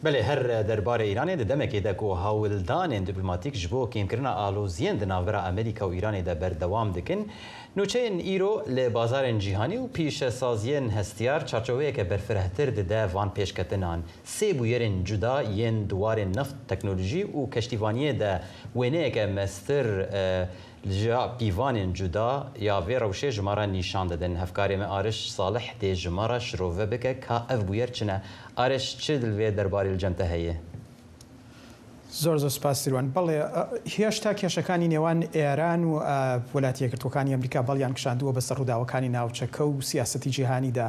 Belê, her derbarê Îranê di demekê de ku hawildanên dîplomatîk ji bo kêmkirina aloziyên di navbera Amerîka û Îranê de berdewam dikin, nûçeyên îro li bazarên cîhanî û pîşesaziyên hestiyar çarçoveyeke berfirehtir dide van pêşketinan. Sê bûyerên cuda yên di warên neft, teknolojî û keştîvaniyê de wêneyeke mestir, e, Li ya pîvanên cuda ya vê rewşê ji me re nîşan didin. Hevkarê me Ariş Salih dê ji me re şirove bike ka ev bûyer çi ne. Ariş, çi li vê derbarê li cem te heye? زۆر زۆر سپاس سیروان. بەڵێ، ئە، هێشتا کێشەکانی نێوان ئێران و، ئە، ویلایەتە یەکگرتووەکانی ئەمریکا بەڵیان کشاندووە بەسەر ڕووداوەکانی ناوچەکە و سیاسەتی جیهانیدا.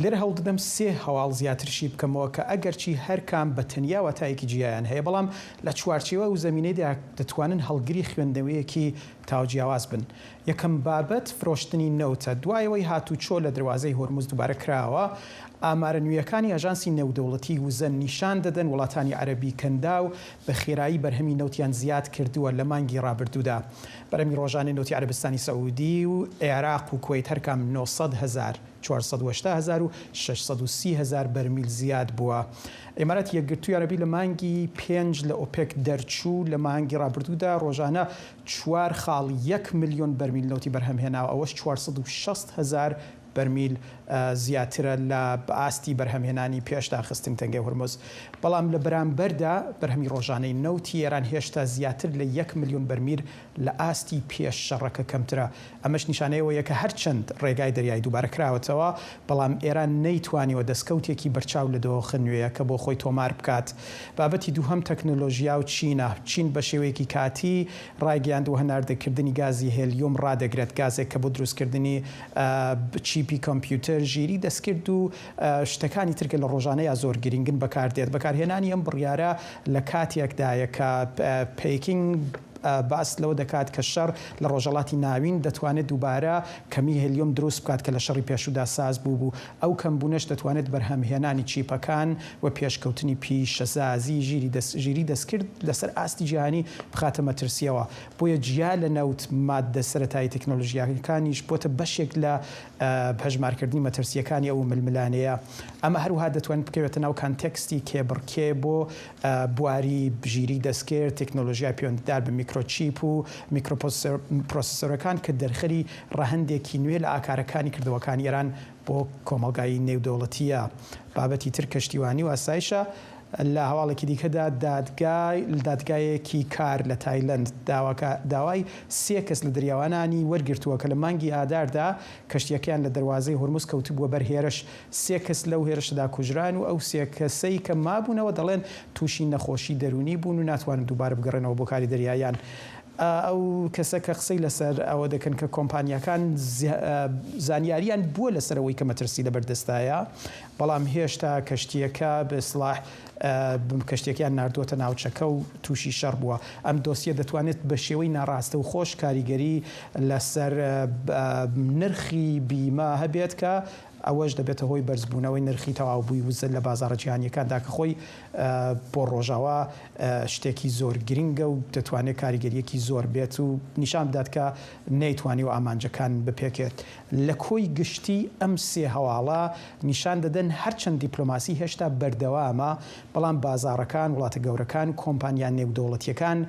لێرە هەوڵ دەدەم سێ هەواڵ زیاترشی بکەمەوە کە ئەگەرچی هەر کام بە تەنیا واتایەکی جیایان هەیە، بەڵام لە چوارچێوە و زەمینەیدا دەتوانن هەڵگری خوێندنەوەیەکی تاوجیاواز بن. یەکەم بابەت فرۆشتنی نەوتە. دوای ئەوەی هاتوچۆ لە دەروازەی هۆرمز دووبارە کراوە، ئامارە نوێیەکانی ئاژانسی نێودەوڵەتی وزە نیشان دەدەن وڵاتانی عەرەبی کەنداو بە خێرایی بەرهەمی نەوتیان زیاد کردووە لە مانگی ڕابردوودا. بەرهەمی ڕۆژانەی نەوتی عەرەبستانی سەعودی و عێراق و کوەیت هەرکام نۆ سەد هەزار، چوار سەد و هەشتا هەزار و شەش سەد و سی هەزار بەرمیل زیاد بووە. ئیمارەتی یەکگرتووی عەرەبی لە مانگی پێنج لە ئۆپێک دەرچوو، لە مانگی ڕابردوودا ڕۆژانە چوار خاڵ یەک ملیۆن بەرمیل نەوتی بەرهەمهێناوە، ئەوەش چوار سەد و شەست هەزار بەرمیل، ئە، زیاترە لە ئاستی بەرهەمهێنانی پێش داخستنی تەنگەی هورمز. بەڵام لە بەرامبەردا بەرهەمی ڕۆژانەی نەوتی ئێران هێشتا زیاتر لە یەک ملیۆن بەرمیل لە ئاستی پێش شەڕەکە کەمترە. ئەمەش نیشانەی ئەوەیە کە هەرچەند ڕێگای دەریایی دووبارە کراوەتەوە، بەڵام ئێران نەیتوانیوە دەستکەوتێکی بەرچاو لە دۆخە نوێیەکە بۆ خۆی تۆمار بکات. بابەتی دووهەم تەکنۆلۆژیا و چینە. چین بە شێوەیەکی کاتی ڕایگەیاندووە هەناردەکردنی گازی هێلیۆم ڕادەگرێت، گازێک کە بۆ دروستکردنی، ئە، چیپی کۆمپیوتەر، ژیری دەستکرد و، ئە، شتەکانی ترکە لە ڕۆژانەیا زۆر گرنگن بەکاردێت. بەکارهێنانی ئەم بڕیارە لە کاتێکدایە کە، ئە، پێکینگ، ئە، باس لەوە دەکات کە شەڕ لە ڕۆژهەڵاتی ناوین دەتوانێت دووبارە کەمی هێلیۆم دروست بکات کە لە شەڕی پێشوودا ساز بوو بوو. ئەو کەمبوونەش دەتوانێت بەرهەمهێنانی چیپەکان و پێشکەوتنی پیشەسازی ژیری دەست-، ژیری دەستکرد لەسەر ئاستی جیهانی بخاتە مەترسیەوە. بۆیە جیا لە نەوت، مادە سەرەتایی تەکنۆلۆژیاکانیش بۆتە بەشێک لە، ئە، هەژمارکردنی مەترسیەکانی ئەو ململانەیە. ئەمە هەروها دەتوانێت بکەوێتە ناو کانتێکستی کێبڕکێ بۆ، ئە، بواری ژیری دەستکرد، تەکنۆلۆژیای پەیوەندیدار بە میکرۆچیپ و میکرۆپرۆسسۆر-، پرۆسسۆرەکان کە دەرخەری ڕەهەندێکی نوێ لە ئاکارەکانی کردەوەکانی ئێران بۆ کۆمەڵگای نێودەوڵەتیە. بابەتی تر کەشتیوانی و ئاسایشە. لە هەواڵێکی دیکەدا دادگای، دادگایەکی کار لە تایلەند داواکە-، داوای سێ کەس لە دەریاوانانی وەرگرتووە کە لە مانگی ئاداردا کەشتیەکەیان لە دەروازەی هورمز کەوتبووە بەر هێرش. سێ کەس لەو هێرشەدا کوژران و ئەو سێ کەسەی کە مابوونەوە دەڵێن تووشی نەخۆشی دەرونی بوون و ناتوانن دووبارە بگەڕێنەوە بۆ کاری دەریاییان. ئە، ئەو کەسە کە قسەی لەسەر ئەوە دەکەن کە کۆمپانیاکان زی-، ئە، زانیاریان بووە لەسەر ئەوەی کە مەترسی لەبەردەستایە، بەڵام هێشتا کەشتیەکە بە سڵاح، ئە، کەشتیەکەیان ناردووەتە ناوچەکە و تووشی شەڕ بووە. ئەم دۆسیە دەتوانێت بە شێوەی ناڕاستەوخۆش کاریگەری لەسەر، ئە، ب-، ئە، نرخی بیمە هەبێت کە ئەوەش دەبێتە هۆی بەرزبوونەوەی نرخی تەواوبووی وزە لە بازاڕە جیهانیەکاندا کە خۆی، ئە، بۆ ڕۆژاوا، ئە، شتێکی زۆر گرنگە و دەتوانێت کاریگەریەکی زۆر بێت و نیشان بدات کە نەیتوانی و ئامانجەکان بپێکێت. لە کۆی گشتی ئەم سێ هەواڵە نیشان دەدەن هەرچەند دیپلۆماسی هێشتا بەردەوامە، بەڵام بازاڕەکان، وڵاتە گەورەکان و کۆمپانیا نێودەوڵەتیەکان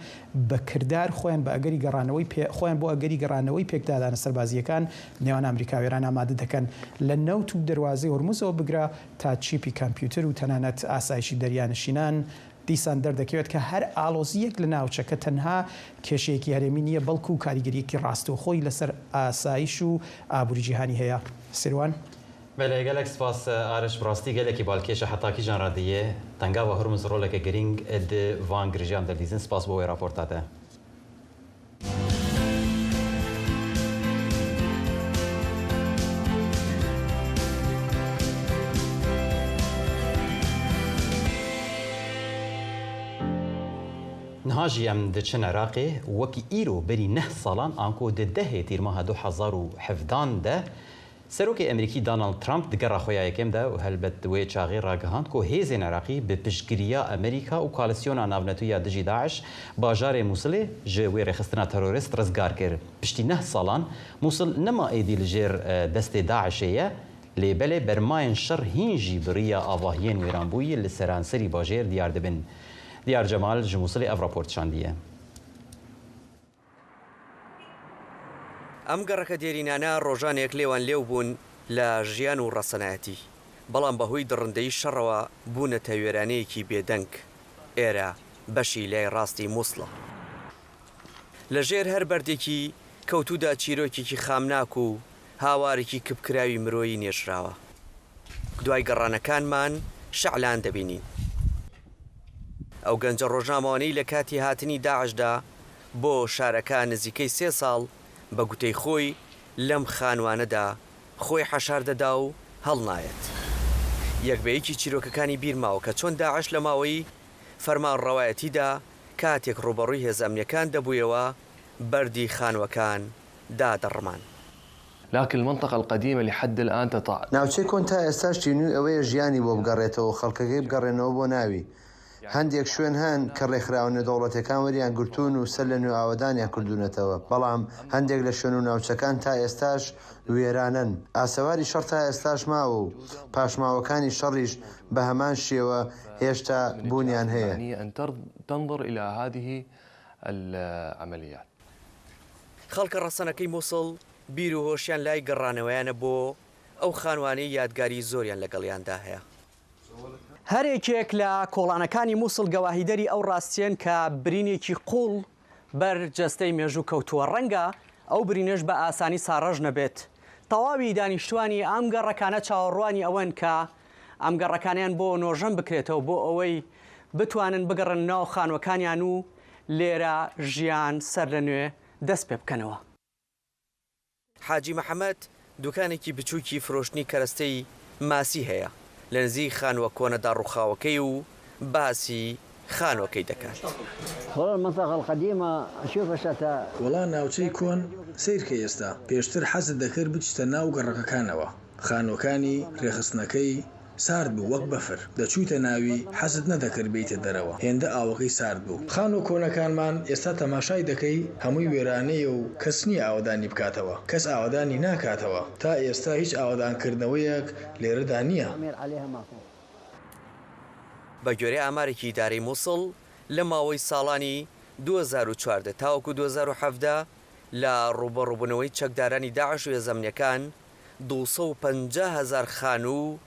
بە کردار خۆیان بە ئەگەری گەڕانەوەی پێ-، خۆیان بۆ ئەگەری گەڕانەوەی پێکدادانە سەربازیەکان نێوان ئەمریکا و ئێران ئامادە دەکەن. لە نەوت و دەروازەی هورمزەوە بگرە تا چیپی کامپیوتەر و تەنانەت ئاسایشی دەریانشینان، دیسان دەردەکەوێت کە هەر ئاڵۆزیەک لە ناوچەکە تەنها کێشەیەکی هەرێمی نییە، بەڵکو کاریگەریەکی ڕاستەوخۆی لەسەر ئاسایش و ئابووری جیهانی هەیە. سیروان. Belê, gelek spas Ariş, bi rastî gelekî balkêş e, heta kîjan re diyê tengava Hurmuz roleke girîng di van girîjiyan de dîzin. Spas bo wê raporta te. Niha jî em diçin Iraqê, wekî îro berî neh salan, anku di dehê tîrmeha du hezar û hevdan de Serokê Amerîkî Donald Trump di gera xwe ya yekem de û helbet di wê çaxê ragihand ku hêzên Iraqî bi piştgiriya Amerîka û Koalîsyona Navnetewî ya dijî DAIŞ bajarê Mûsilê ji wê rêxistina terorîst rizgar kir. Piştî neh salan Mûsil nema êdî li jêr, e, destê DAIŞê ye. Lê belê bermayên şer hîn jî bi riya avahiyên wêranbûyî li seranserî bajêr diyar dibin. Diyar Cemal ji Mûsilê ev raport şandiye. ئەم گەڕەکە دێرینانە ڕۆژانێک لێوان لێو بوون لە ژیان و ڕەسەنایەتی، بەڵام بەهۆی دڕندەیی شەڕەوە بوونەتە وێرانەیەکی بێدەنگ. ئێرە بەشی لای ڕاستی موسڵە. لە ژێر هەر بەردێکی کەوتوودا چیرۆکێکی خامناک و هاوارێکی کپکراوی مرۆیی نێژراوە. دوای گەڕانەکانمان شەعلان دەبینین. ئەو گەنجە ڕۆژنامەوانەی لە کاتی هاتنی داعشدا بۆ شارەکە نزیکەی سێ ساڵ، بە گوتەی خۆی، لەم خانوانەدا خۆی حەشار دەدا و هەڵنایەت. یەک بە یەکی چیرۆکەکانی بیرماوە کە چۆن داعش لە ماوەی فەرمانڕەوایەتیدا کاتێک ڕوبەڕووی هێزە ئەمنیەکان دەبوویەوە، بەردی خانوەکان دادەڕمان. لكن المنطقة القديمة لحد الآن تتع- ناوچەی کۆن تا ئێستاش تینووی ئەوەیە ژیانی بۆ بگەڕێتەوە، خەڵکەکەی بگەڕێنەوە بۆ ناوی. هەندێک شوێن هەن کە ڕێکخراوە نێودەوڵەتەکان وەریان گرتوون و سەر لە نوێ ئاوەدانیان کردوونەتەوە، بەڵام هەندێک لە شوێن و ناوچەکان تا ئێستاش وێرانن. ئاسەواری شەڕ تا ئێستاش ماوە و پاشماوەکانی شەڕیش بە هەمان شێوە هێشتا بوونیان هەیە. أن تر- تنظر إلى هذه العمليات. خەڵکە ڕەسەنەکەی موسڵ بیر و هۆشیان لای گەڕانەوەیانە بۆ ئەو خانوانەی یادگاری زۆریان لەگەڵیاندا هەیە. هەر یەکێک لە کۆڵانەکانی موسڵ گەواهیدەری ئەو ڕاستیەن کە برینێکی قوڵ بەر جەستەی مێژوو کەوتووە. ڕەنگە ئەو برینەش بە ئاسانی ساڕەژ نەبێت. تەواوی دانیشتوانی ئەم گەڕەکانە چاوەڕوانی ئەوەن کە ئەم گەڕەکانیان بۆ نۆژەن بکرێتەوە، بۆ ئەوەی بتوانن بگەڕن ناو خانوەکانیان و لێرە ژیان سەر لە نوێ دەست پێ بکەنەوە. حاجی محەممەد دوکانێکی بچووکی فرۆشتنی کەرەستەی ماسی هەیە لە نزیک خانووە کۆنەدا ڕووخاوەکەی و باسی خانووەکەی دەکات. والله المنطقة القديمة شوف ايش أتى. وەڵا ناوچەی کۆن سەیرکە ئێستا. پێشتر حەزت دەکرد بچتە ناو گەڕەکەکانەوە. خانووەکانی ڕێخستنەکەی سارد بوو وەک بەفر. دەچوویتە ناوی، حەزت نەدەکرد بێیتە دەرەوە، هێندە ئاوەکەی سارد بوو. خانووە کۆنەکانمان ئێستا تەماشای دەکەی، هەمووی وێرانەیە و کەس نییە ئاوەدانی بکاتەوە. کەس ئاوەدانی ناکاتەوە. تا ئێستا هیچ ئاوەدانکردنەوەیەک لێرەدا نییە. بە گوێرەی ئامارێکی ئیدارەی موسڵ، لە ماوەی ساڵانی دوو هەزار و چواردە تاوەکو دوو هەزار و حەڤدە، لە ڕوبەڕووبوونەوەی چەکدارانی داعش و هێزە ئەمنیەکان، دوو سەد و پەنجا هەزار خانوو و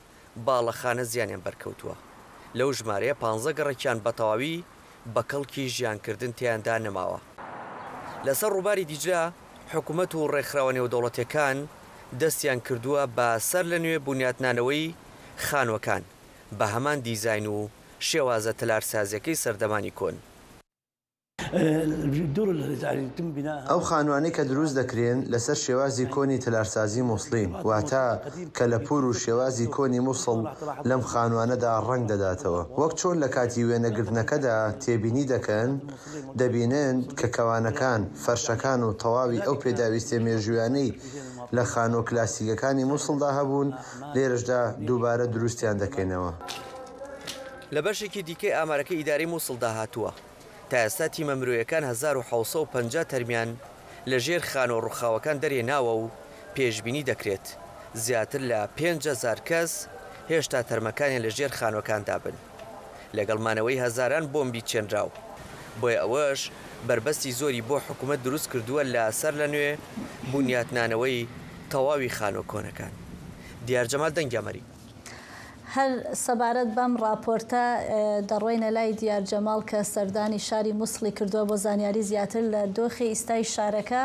باڵەخانە زیانیان بەرکەوتووە. لەو ژمارەیە پانزە گەڕەکیان بە تەواوی بە کەڵکی ژیانکردن تێیاندا نەماوە. لەسەر ڕووباری دیجلە، حکوومەت و ڕێکخراوە نێودەوڵەتیەکان دەستیان کردووە بە سەر لە نوێ بنیاتنانەوەی خانووەکان بە هەمان دیزاین و شێوازە تەلارسازیەکەی سەردەمانی کۆن. الدور اللي يعني يتم بناءها. ئەو خانوانەی کە دروست دەکرێن لەسەر شێوازی کۆنی تەلارسازی موسڵین، واتە کەلەپوور و شێوازی کۆنی موسڵ لەم خانوانەدا ڕەنگ دەداتەوە. وەک چۆن لە کاتی وێنەگرتنەکەدا تێبینی دەکەن، دەبینن کە کەوانەکان، فەرشەکان و تەواوی ئەو پێداویستیە مێژوویانەی لە خانووە کلاسیکەکانی موسڵدا هەبوون، لێرەشدا دووبارە دروستیان دەکەینەوە. لە بەشێکی دیکەی ئامارەکەی ئیدارەی موسڵدا هاتووە، تا ئێستا تیمە مرۆیەکان هەزار و حەوت سەد و پەنجا تەرمیان لە ژێر خانووە ڕووخاوەکان دەرهێناوە و پێشبینی دەکرێت زیاتر لە پێنج هەزار کەس هێشتا تەرمەکانیان لە ژێر خانووەکاندا بن، لەگەڵ مانەوەی هەزاران بۆمبی چێنراو. بۆیە ئەوەش بەربەستی زۆری بۆ حکوومەت دروست کردووە لە سەر لە نوێ بنیاتنانەوەی تەواوی خانووە کۆنەکان. دیار جەمال، دەنگی ئەمەریکا. هەر سەبارەت بەم ڕاپۆرتە، ئێ، دەڕۆینە لای دیار جەماڵ کە سەردانی شاری موسڵی کردووە بۆ زانیاری زیاتر لە دۆخی ئیستای شارەکە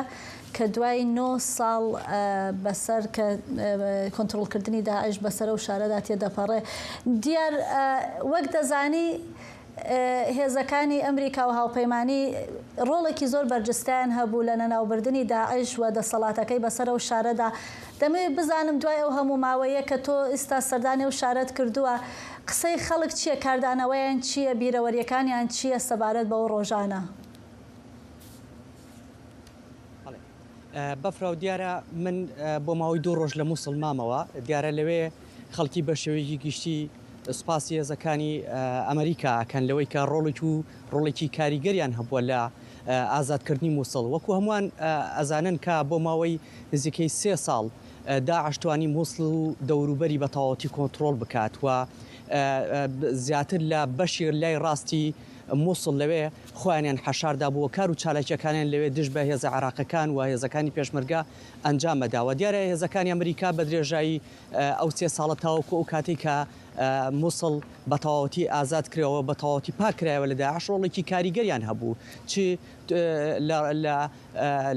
کە دوای نۆ ساڵ، ئێ، بەسەر کە، ئێ، کۆنترۆلکردنی داعش بەسەر ئەو شارەدا تێدەپەڕێ. دیار، ئێ، وەک دەزانی، ئێ، هێزەکانی ئەمریکا و هاوپەیمانی ڕۆڵێکی زۆر بەرجستیان هەبوو لە نەناوبردنی داعش و دەسەڵاتەکەی بەسەر ئەو شارەدا. دەمەوێت بزانم دوای ئەو هەموو ماوەیە کە تۆ ئیستا سەردانی ئەو شارەت کردووە، قسەی خەڵک چییە، کاردانەوەیان چییە، بیرەوەریەکانیان چییە سەبارەت بەو ڕۆژانە؟ بەڵێ. ئە، بەفرە و دیارە من، ئە، بۆ ماوەی دوو ڕۆژ لە موسڵ مامەوە. دیارە لەوێ خەڵکی بە شێوەیەکی گشتی سوپاسی هێزەکانی، ئە، ئەمریکا ئەکەن لەوەی کە ڕۆڵێک و ڕۆڵێکی کاریگەریان هەبووە لە، ئازادکردنی موسڵ. وەکو هەمووان ئەزانن کە بۆ ماوەی نزیکەی سێ ساڵ داعش توانی موسڵ و دەوروبەری بە تەواوەتی کۆنترۆڵ بکات و زیاتر لە بەشی لای ڕاستی موسڵ لەوێ خۆیانیان حەشاردا بووە، کار و چالاکیەکانیان لەوێ دژ بە هێزە عێراقەکان و هێزەکانی پێشمەرگە ئەنجام مەداوە. دیارە هێزەکانی ئەمریکا بە درێژایی ئەو سێ ساڵە تاوەکو ئەو کاتێک کە موسڵ بە تەواوەتی ئازاد کرایەوە، بە تەواوەتی پاک کرایەوە لە داعش، ڕۆڵێکی کاریگەریان هەبوو، چ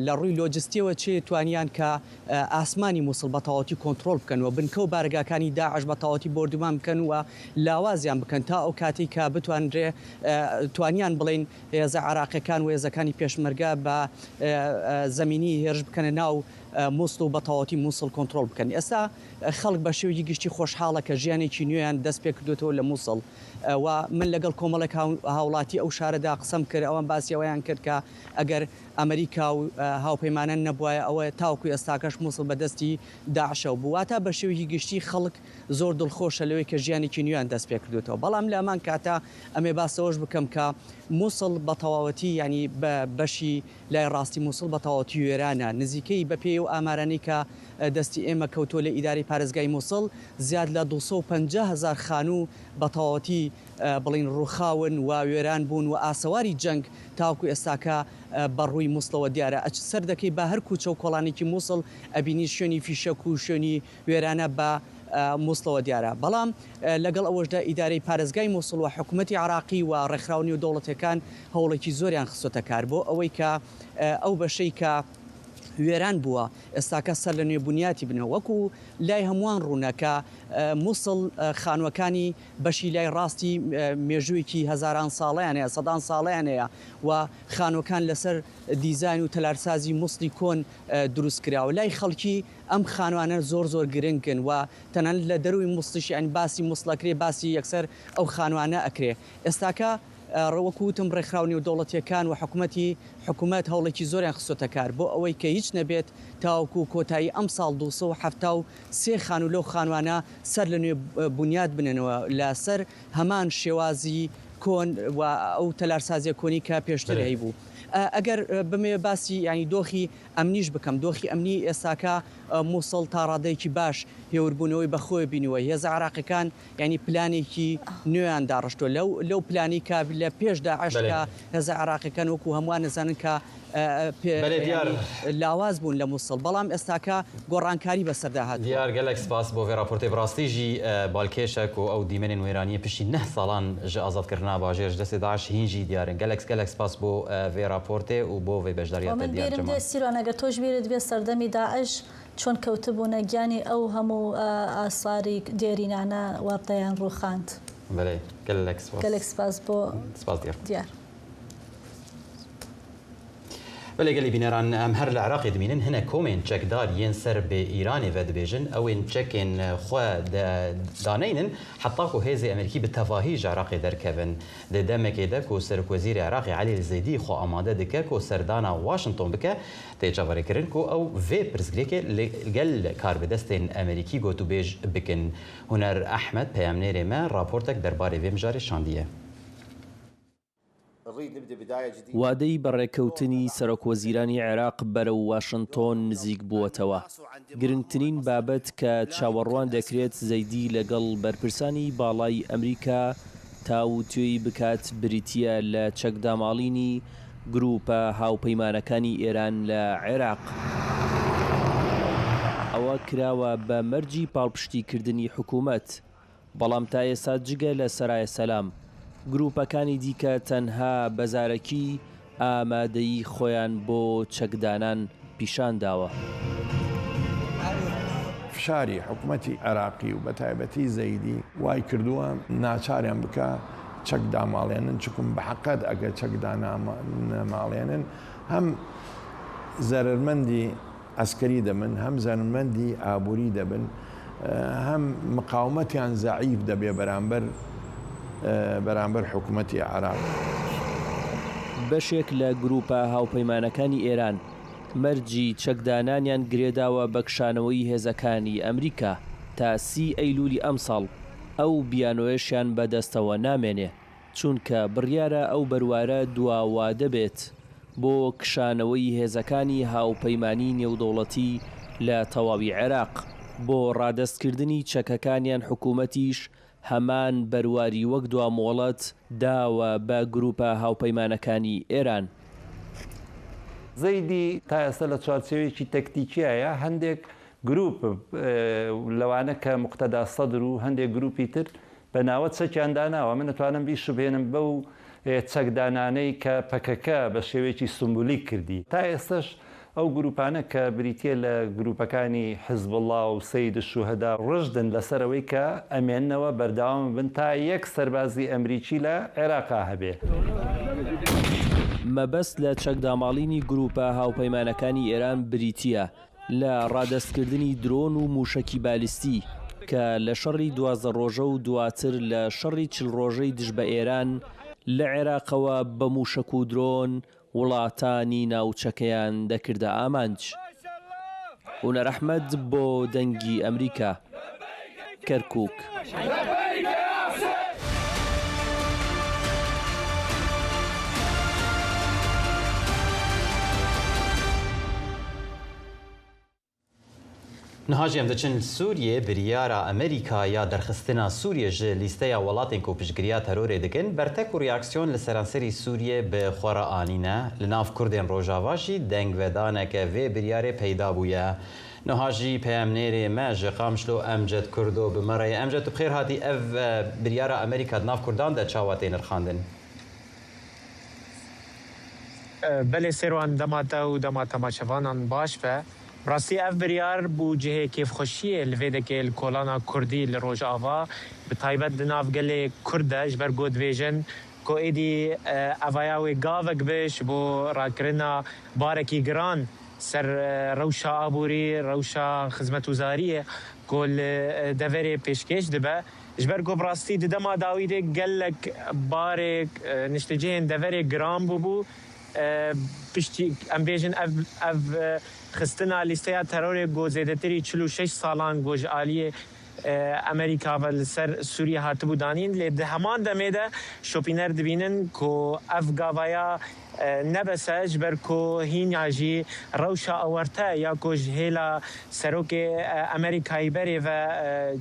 لە ڕووی لۆجستیەوە چێ توانیان کە ئاسمانی موسڵ بە تەواوەتی کۆنترۆل بکەن و بنکە و بارگاکانی داعش بە تەواوەتی بۆردومان بکەن و لاوازیان بکەن تا ئەو کاتێک کە بتوانرێ توانیان بڵین هێزە عراقیەکان و هێزەکانی پێشمەرگە بە زمینی هێرش بکەنە ناو موسڵ و بە تەواوەتی موسڵ کۆنترۆل بکەن. ئێستا خەڵک بە شێوەیەکی گشتی خۆشحاڵە کە ژیانێکی نوێیان دەست پێ کردوتەوە لە موسڵ و من لەگەڵ کۆمەڵێک هاوڵاتی ئەو شارەدا قسەم کرد، ئەوان باسی ئەوەیان کرد کە ئەگەر ئەمریکا و هاوپەیمانان نەبوایە ئەوە تاوەکو ئێستاکەش موسڵ بە دەستی داعشەوە بوو. واتە بە شێوەیەکی گشتی خەڵک زۆر دڵخۆشە لەوەی کە ژیانێکی نوێیان دەست پێ کردوتەوە. بەڵام لە ئەمان کاتە ئەمێ باسەوەش بکەم کە موسڵ بە تەواوەتی، یعنی بە بەشی لای ڕاستی موسڵ بە تەواوەتی وێرانە. نزیکەی بە پێی و ئامارانی کە دەستی ئێمە کەوتۆ لە ئیداری پارێزگای موسڵ زیاد لە دوو سەد و پەنجا هەزار خانوو بە تەواوەتی بڵین ڕووخاون و وێران بوون و ئاسەواری جەنگ تاوەکو ئێستاکە بەڕووی موسڵەوە دیارە. ئەچ سەر دەکەی بە هەر کوچە و کۆڵانێکی موسڵ ئەبینی شوێنی فیشەک و شوێنی وێرانە بە موسڵەوە دیارە. بەڵام لەگەڵ ئەوەشدا ئیدارەی پارێزگای موسڵ و حکوومەتی عراقی و ڕێکخراو نێودەوڵەتەکان هەوڵێکی زۆریان خستۆتە کار بۆ ئەوەی کە ئەو بەشەی کە وێران بووە ئێستاکە سەر لە نوێ بنیاتی بنێ. وەکو لای هەمووان ڕوونە کە موسڵ خانووەکانی بەشی لای ڕاستی مێژوویەکی هەزاران ساڵەیان هەیە، سەدان ساڵەیان هەیە و خانووەکان لەسەر دیزاین و تەلارسازی موسڵی کۆن دروست کراوە. لای خەڵکی ئەم خانوانە زۆر زۆر گرنگن و تەنانەت لە دەروی موسڵیش، یعنی باسی موسڵەکرێ باسی یەکسەر ئەو خانوانە ئەکرێ. ئێستاکە ڕەوەکو وتم ڕێکخراو نێودەوڵەتیەکان و حکوومەتی حکوومەت هەوڵێکی زۆریان خستۆتە کار بۆ ئەوەی کە هیچ نەبێت تاوەکو کۆتایی ئەم ساڵ دوو سەد و حەفتا و سێ خانوو لەو خانوانە سەر لە نوێ بنیاد بنێنەوە لەسەر هەمان شێوازی کۆن و ئەو تەلارسازیە کۆنی کە پێشتر هەیبوو. ئەگەر بمێ باسی یعنی دۆخی ئەمنیش بکەم، دۆخی ئەمنی ئێستاکە موسڵ تا ڕادەیەکی باش هێوربوونەوەی بەخۆی بینیوە. هێزە عراقیەکان یعنی پلانێکی نوێیان داڕشتووە لەو لەو پلانی کە لە پێش داعش کە هێزە عراقیەکان وەکو هەمووان نزانن کە لاواز بوون لە موسڵ، بەڵام ئێستاکە گۆڕانکاری بەسەردا هاتووە. دیار، gelek spas bo vê raportê. Bi rastî jî balkêş e ku ew dîmenên wêraniyê piştî neh salan ji azadkirina bajêr ji destê DAIŞ hîn jî diyar in. Gelek gelek spas bo vê raportê û bo vê beşdariya te, Diyar Cemal. Sîrwan, eger to ji bîrê dibe serdemî DAIŞ çond kewtibûne giyanî ew hemû asarî dêrînane werdeyên rûxand. Belê, gelek spas. Gelek spas bo Diyar. Belê gelî bîneran, em her li Iraqê dimînin, hinek komên çekdar yên ser bi Îranê ve dibêjin, ew ên çekên xwe daneynin, heta ku hêzê Amerîkî bi tevahî ji Iraqê derkevin. Di demekê de ku Serokwezîrê Iraqê Elî Zeydî xwe amade dike ku serdana Washington bike, tê çaverêkirin ku ew vê pirsgirêkê li gel karbidestên Amerîkî gotûbêj bikin. Huner Ehmed, peyamnêrê me, raportek derbarê vê mijarê şandiye. Wadey bi rêkewtinî Serokwezîranî Iraq bereu Washington nizîk bûwetewە. Girîngtirîn babet ke çawerwan dekret Zeydî legel berpirsani balay Emrîka tawtiyê bikat birîtiye le çekdamalînî grûpa hawpeymanekanî Îran le Iraq. Ewa kirawe be mercî palpiştîkirdinî hikûmet. Belam ta êsa cige le Seraye Selam, grûpekani dîke tenha bezarekî amadeyî xweyan bo çekdanan pîşan dawe. Fişarî hikûmetî Iraqî û bi taybetî Zeydî way kirduwe naçariyan bike çek damalênin, çikum bi heqet ege çek danemalênin hem zerermendî eskerî dibin, hem zermendî aborî dibin, hem miqawimetiyan zeîf dibê beramber beramber hikûmetê Iraq. Beşek le grûpa hawpeymanekanî Êran mercî çekdananiyan girêdawe bekşaneweyî hêzekanî Emrîka ta sî Eylûlî emsal ew biyanoyeşiyan be destewe namênê, çunke biryare ew berware duwa wade bêt. بۆ کشانەوەی هێزەکانی هاوپەیمانی نێودەوڵەتی لە تەواوی عێراق. بۆ ڕادەستکردنی چەکەکانیان حکوومەتیش هەمان بەرواری وەک دوا مۆڵەت داوە بە گروپە هاوپەیمانەکانی ئێران. زەیدی تا ئێستا لە چوارچێوەیەکی تەکتیکیایە، هەندێک گروپ، ئێ، لەوانە کە مقتەدا سەدر و هەندێک گروپی تر بە ناوە چەکیان داناوە. من ئەتوانم بیشبهێنم بەو، ئێ، چەکدانانەی کە پەکەکە بە شێوەیەکی سمبولیک کردی. تا ئێستەش ئەو گروپانە کە بریتیە لە گروپەکانی حزبڵا و سەید شوهدا ڕژدن لەسەر ئەوەی کە ئەمێننەوە بەردەوام بن تا یەک سەربازی ئەمریکی لە عێراقا هەبێ. مەبەست لە چەکداماڵینی گروپە هاوپەیمانەکانی ئێران بریتیە لە ڕادەستکردنی درۆن و موشەکی بالیستی کە لە شەڕی دوازدە ڕۆژە و دواتر لە شەڕی چل ڕۆژەی دژ بە ئێران لە عێراقەوە بە موشەک و درۆن وڵاتانی ناوچەکەیان دەکردە ئامانج. هونەر ئەحمەد بۆ دەنگی ئەمریکا، کەرکووک. Niha jî em diçin li Sûriyê. Biryara Amerîka ya derxistina Sûriyê ji lîsteya welatên ku piştgiriya terorê dikin, bertek û reaksiyon li seranserî Sûriyê bi xwe re anîne. Li nav Kurdên Rojava jî dengvedaneke vê biryarê peyda bûye. Niha jî peyamnêrê me ji Qamişlo Emcet Kurdo bi me re ye. Emcet, tu bi xêr hatî. Ev, e, biryara Amerîka di nav Kurdan de çawa tê nirxandin? Belê Sêrwan, dema te û dema temaşevanan baş be. Bi rastî ev biryar bû cihê kêfxweşiyê li vê dekê li kolana Kurdî li Rojava, bi taybet di nav gelê Kurd de, ji ber ku dibêjin ku êdî, e, evaya wê gavek be ji bo rakirina barekî giran ser, e, rewşa aborî, rewşa xizmetguzariyê ku li, e, deverê pêşkêş dibe. Ji ber ku bi rastî di dema dawî de gelek barê, e, niştecihên deverê giran bûbû. E, piştî, em bêjin, ev, ev, e, xistina lîsteya terorê ku zêdetirî çil û şeş salan ku ji aliyê, e, Amerîka ve li ser Sûriyê hatibû danîn, lê di heman demê de şopîner dibînin ku ev gavaya, e, ne bes e, ji ber ku hîna jî rewşa awarte ya ku ji hêla serokê, e, Amerîkayî berê ve, e,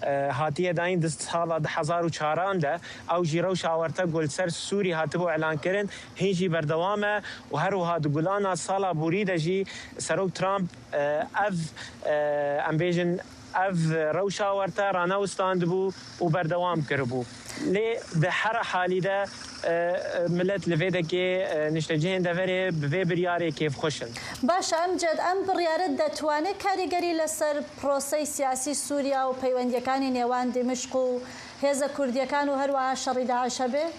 e, hatiye dayîn di sala du hezar û çaran de, ew jî rewşa awarte ku li ser Sûrî hatibû elankirin, hîn jî berdewam e û her wiha di gulana sala borî de jî Serok Trump, e, ev, e, em bêjin, ev rewşa awarte ranewistandibû û berdewam kiribû. Lê di her halî de, e, milet li vê dekê, e, niştecihên deverê bi vê biryarê kêfxweş in. Baş e, Emced, em biryare detwane karîgerî li ser proseyê siyasî Sûriya û peywendiyekani nêwan Dimişq û hêza Kurdiyekan û her wiha şerî DAIŞ hebe?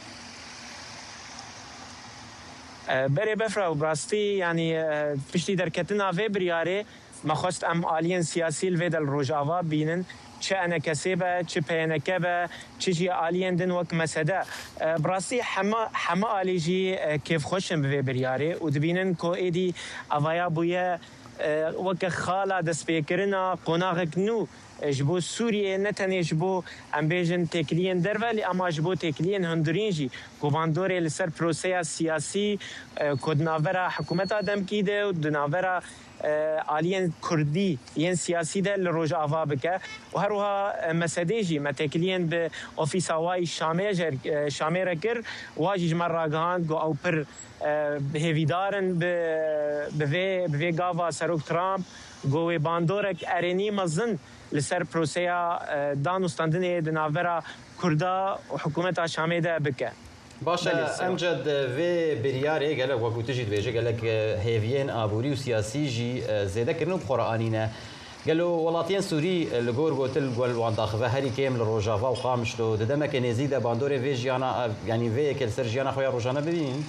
E, berê Befra, bi rastî, yanî, e, piştî derketina vê biryarê, me xwest em aliyên siyasî li vê de li Rojava bînin, çi ENKSê be, çi PYNK be, çi jî aliyên din wek MSD. E, bi rastî heme, heme alî jî, e, kêfxweş in bi vê biryarê û dibînin ku êdî evaya bûye, e, weke xala destpêkirina qonaxek nû, e, ji bo Sûriyê, ne tenê ji bo, em bêjin, têkiliyên derve, lê ema ji bo têkiliyên hundirîn jî ku bandorê li ser proseya siyasî, e, ku di navbera hikûmeta demkî de û di navbera, e, aliyên kurdî yên siyasî de li Rojava bike û her wiha, e, MSDê jî me têkiliyên bi ofîsa wa yî Şamê jer-, e, Şamê re kir, wa jî ji me ragihand ku ew pir, e, hêvîdar in bi, bi vê, bi vê gava Serok Trump ku wê bandorek erênî mezin li ser proseya, e, danûstandinê di navbera Kurda û hikûmeta Şamê de bike. Baş e, Belê, sewab. Emced, vê biryarê gelek, wekû tu jî dibêje, gelek, e, hêviyên aborî û siyasî jî, e, zêde kirine û bi xwe re anîne. Gelo welatiyên Sûrî, e, li gor gotin li gel wan daxive, herî kêm li Rojava û Qamişlo, di demeke nêzî de bandorê vê jiyana, e, yanî vê yekê li ser jiyana xwe ya rojane bibînin?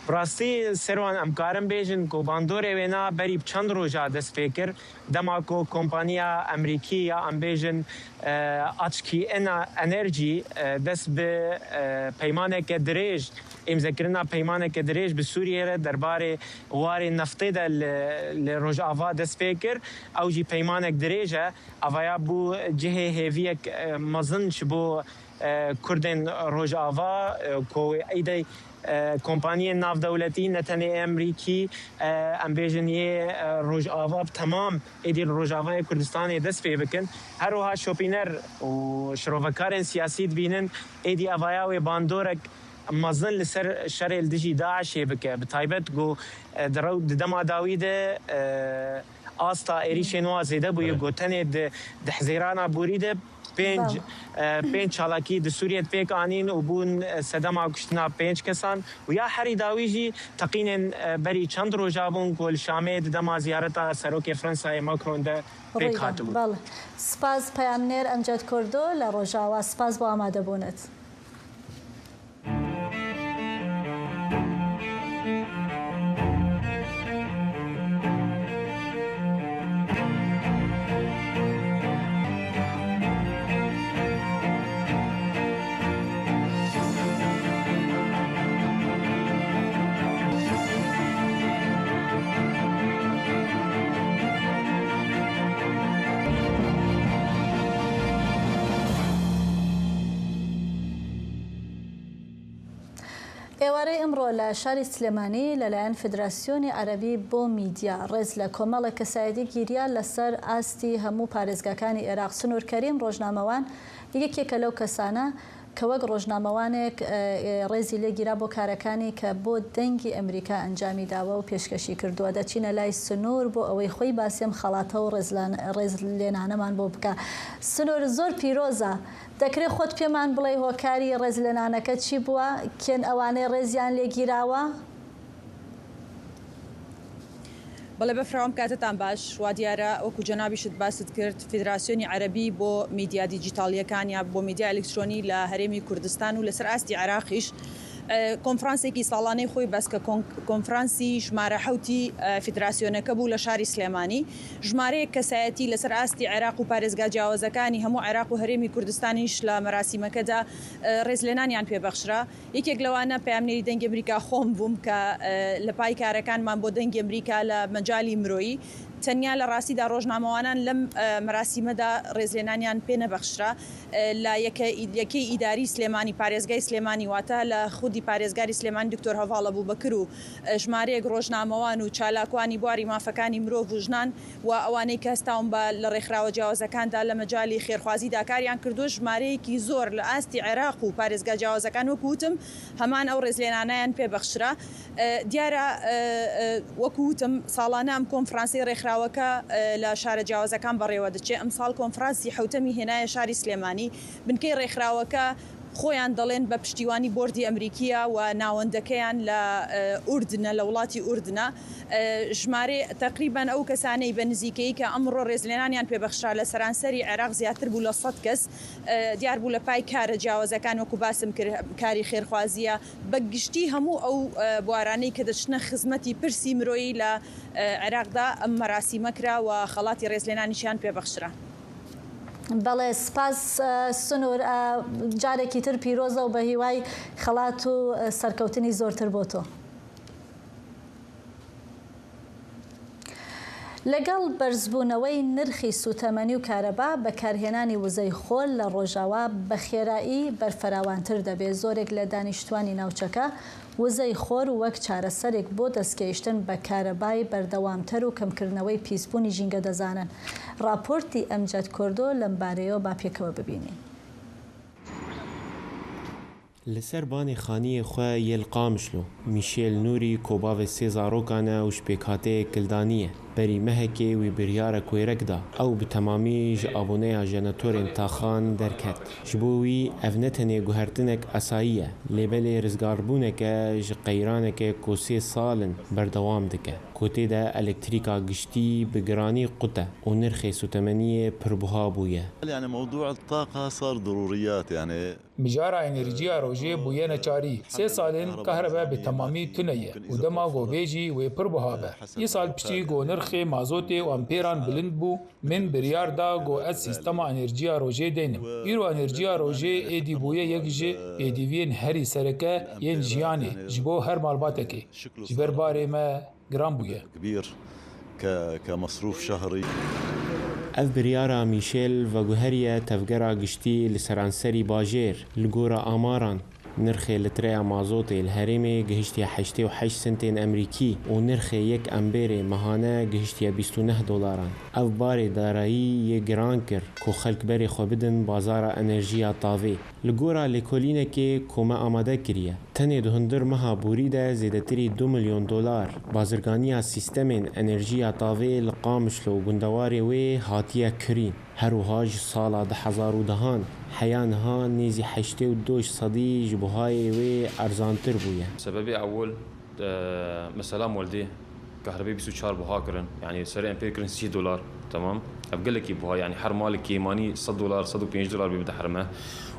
Bi rastî, Serwan, em karin bêjin ku bandorê wêna berî bi çend roja dest pê kir, dema ku kompaniya Emerîkî ya, em bêjin, e, Açkî Ena Enerjî, e, dest bi, e, peymaneke dirêj, îmzekirina peymaneke dirêj bi Sûriyê re derbarê warê neftê de li, li Rojava dest pê kir. Ew jî peymanek dirêj e. Evaya bû cihê hêviyek, e, mezin ji bo, e, Kurdên Rojava, e, ku êdî E, kompaniyên navdewletî, ne tenê Amerîkî, e, em bêjin yê, e, Rojava, bi temam êdî li Rojavayê Kurdistanê dest pê bikin. Her wiha şopîner û şirovekarên siyasî dibînin êdî evaya wê bandorek mezin li ser şerê li dijî DAIŞ'ê bike. Bi taybet ku, e, di rew-, di dema dawî de, e, asta êrîşên wa zêde bûye. Belê. Ku tenê di, di Hezîrana borî de pênc, Belê. e, pênc çalakî di Sûriyê pêk anîn û bûn, e, sedema kuştina pênc kesan û ya herî dawî jî teqînên, e, berî çend roja bûn ku li Şamê di dema ziyareta serokê Fransayê Macron de pêk Rûyda. Hatibûn. Belê. Spas peyamnêr Emced Kurdo le Rojava. Spas bo amadebûnet. ئێوارەی ئەمڕۆ لە شاری سلێمانی لەلایەن فیدراسیۆنی عەرەبی بۆ میدیا ڕێز لە کۆمەڵێک کەسایەتی گیریا لەسەر ئاستی هەموو پارێزگاکانی عێراق. سنوور کەریم، ڕۆژنامەوان، یەکێکە لەو کەسانە کە وەک ڕۆژنامەوانێک، ئە، ئێ، ڕێزی لێگیرا بۆ کارەکانی کە بۆ دەنگی ئەمریکا ئەنجامی داوە و پێشکەشی کردووە. دەچینە لای سنوور بۆ ئەوەی خۆی باسی ئەم خەڵاتە و ڕێزلان-، ڕێز لێنانەمان بۆ بکا. سنوور، زۆر پیرۆزە. دەکرێ خۆت پێمان بڵێی هۆکاری ڕێزلێنانەکە چی بووە؟ کێن ئەوانەی ڕێزیان لێگیراوە؟ بەڵێ، بەفراوام، کاتتان باش. وا دیارە، وەکو جەنابیشت باست کرد، فیدراسیۆنی عەرەبی بۆ میدیا دیجیتاڵیەکان یا بۆ میدیا ئەلکترۆنی لە هەرێمی کوردستان و لەسەر ئاستی عێراقیش، ئە، کۆنفرانسێکی ساڵانەی خۆی بەس کە کۆن-، کۆنفرانسی ژمارە حەوتی، ئە، فیدراسیۆنەکە بوو لە شاری سلێمانی. ژمارەیەک کەسایەتی لەسەر ئاستی عێراق و پارێزگا جیاوازەکانی هەموو عێراق و هەرێمی کوردستانیش لە مەراسیمەکەدا، ئە، ڕێزلێنانیان پێبەخشرا. یەکێک لەوانە پەیامنێری دەنگی ئەمریکا خۆم بووم کە، ئە، لە پای کارەکانمان بۆ دەنگی ئەمریکا لە مەجالی مرۆیی، تەنیا لە ڕاستیدا ڕۆژنامەوانان لەم، ئە، مەراسیمەدا ڕێزلێنانیان پێ نەبەخشرا. ئە، لە یەکە-، یەکەی ئیداری سلێمانی، پارێزگای سلێمانی، واتە لە خودی پارێزگاری سلێمانی دکتۆر هەڤاڵ ئەبوبەکر و، ئە، ژمارەیەک ڕۆژنامەوان و چالاکوانی بواری مافەکانی مرۆڤ و ژنان و ئەوانەی کە هەستاون بە لە ڕێکخراوە جیاوازەکاندا لە مەجالی خێرخوازیدا کاریان کردووە، ژمارەیەکی زۆر لە ئاستی عێراق و پارێزگا جیاوازەکان، وەکو وتم، هەمان ئەو ڕێزلێنانەیان پێبەخشرا. ئە، دیارە، ئە، ئە، وەکو وتم، ساڵانە ئەم کۆنفرانسی ڕێکخراوەکە، ئە، لە شارە جیاوازەکان بەڕێوە دەچێ. ئەمساڵ کۆنفرانسی حەوتەمی هێنایە شاری سلێمانی. بنکەی ڕێکخراوەکە خۆیان دەڵێن بە پشتیوانی بۆردی ئەمریکیە و ناوەندەکەیان لە، ئە، ئوردنە، لە وڵاتی ئوردنە. ئە، ژمارەی تەقریبەن ئەو کەسانەی بە نزیکەیی کە ئەمڕۆ ڕێزلێنانیان پێبەخشرا لە سەرانسەری عێراق زیاتر بوو لە سەد کەس. ئە، دیار بوو لە پای کارە جیاوازەکان، وەکو باسم کرد، کاری خێرخوازیە. بە گشتی هەموو ئەو، ئە، بوارانەی کە دەچنە خزمەتی پرسی مرۆیی لە، ئە، عێراقدا، ئەم مەراسیمە کرا و خەڵاتی ڕێزلێنانیشیان پێبەخشرا. بەڵێ، سپاس، ئە، سنوور، ئە، جارێکی تر پیرۆزە و بە هیوای خەڵات و، ئە، سەرکەوتنی زۆرتر بۆ تۆ. لەگەڵ بەرزبوونەوەی نرخی سووتەمەنی و کارەبا، بەکارهێنانی وزەی خۆر لە ڕۆژاوا بە خێرایی بەرفەراوانتر دەبێت. زۆرێک لە دانیشتوانی ناوچەکە وزەی خۆر وەک چارەسەرێک بۆ دەستگەیشتن بە کارەبای بەردەوامتر و کەمکردنەوەی پیسبوونی ژینگە دەزانن. راپۆرتی ئەمجەد کۆردۆ لەم بارەیەوە با پێکەوە ببینین. Li ser banê xaniyê xwe yê li Qamişlo, Mîşêl Nûrî ku bavê sê zarokan e û ji pêkhateyê Kildanî ye, berî mehekê wî biryarek wêrek da. Ew bi temamî ji aboneya jenetorên taxan derket. Ji bo wî ev ne tenê guhertinek esayî ye, lê belê rizgarbûnek e ji qeyraneke ku sê sal in berdewam dike, ku tê de elektrîka giştî bi giranî qut e û nirxê sotemeniyê pir buha bûye. يعني موضوع الطاقة صار ضروريات، يعني Mijara enerjiya rojê bûye neçarî. Sê sal in kahrabe bi temamî tune ye û dema ku vê jî wê pir buha be. Îsal piştî ku nirxê mazotê û ampêran bilind bû, min biryar da ku ez sîstema enerjiya rojê deynim. Îro enerjiya rojê êdî bûye yek ji pêdiviyên herî sereke yên jiyanê ji bo her malbatekê. Ji ber barê me giran bûye. كبير ك-، كمصروف شهري. Ev biryara Mîşêl veguheriye tevgera giştî li seranserî bajêr. Li gora amaran, Nirxê litreya mazotê li herêmê gihiştiye heştê û heşt sentên Emerîkî û nirxê yek emberê mehane gihiştiye bîst û neh dolaran. Ev barê darayî yê giran kir ku xelk berê xwe bidin bazara enerjiya tavê. Li gora lêkolînekê ku me amade kiriye, tenê di hundir meha borî de zêdetirî du milyon dolar bazirganiya sîstemên enerjiya tavê li Qamişlo û gundewarê wê hatiye kirîn. Her wiha ji sala du hezar û dehan heya niha nêzî heştê û du ji sedî ji buhayê wê erzantir bûye. Sebebê ewil, e, mesela moldê kahrebê bîst û çar buha kirin. Yanî serê em pê kirin sî dolar. Temam. Ev gelekî buha, yanî her malekî manî sed dolar, sed û pêncî dolar bê bide herime.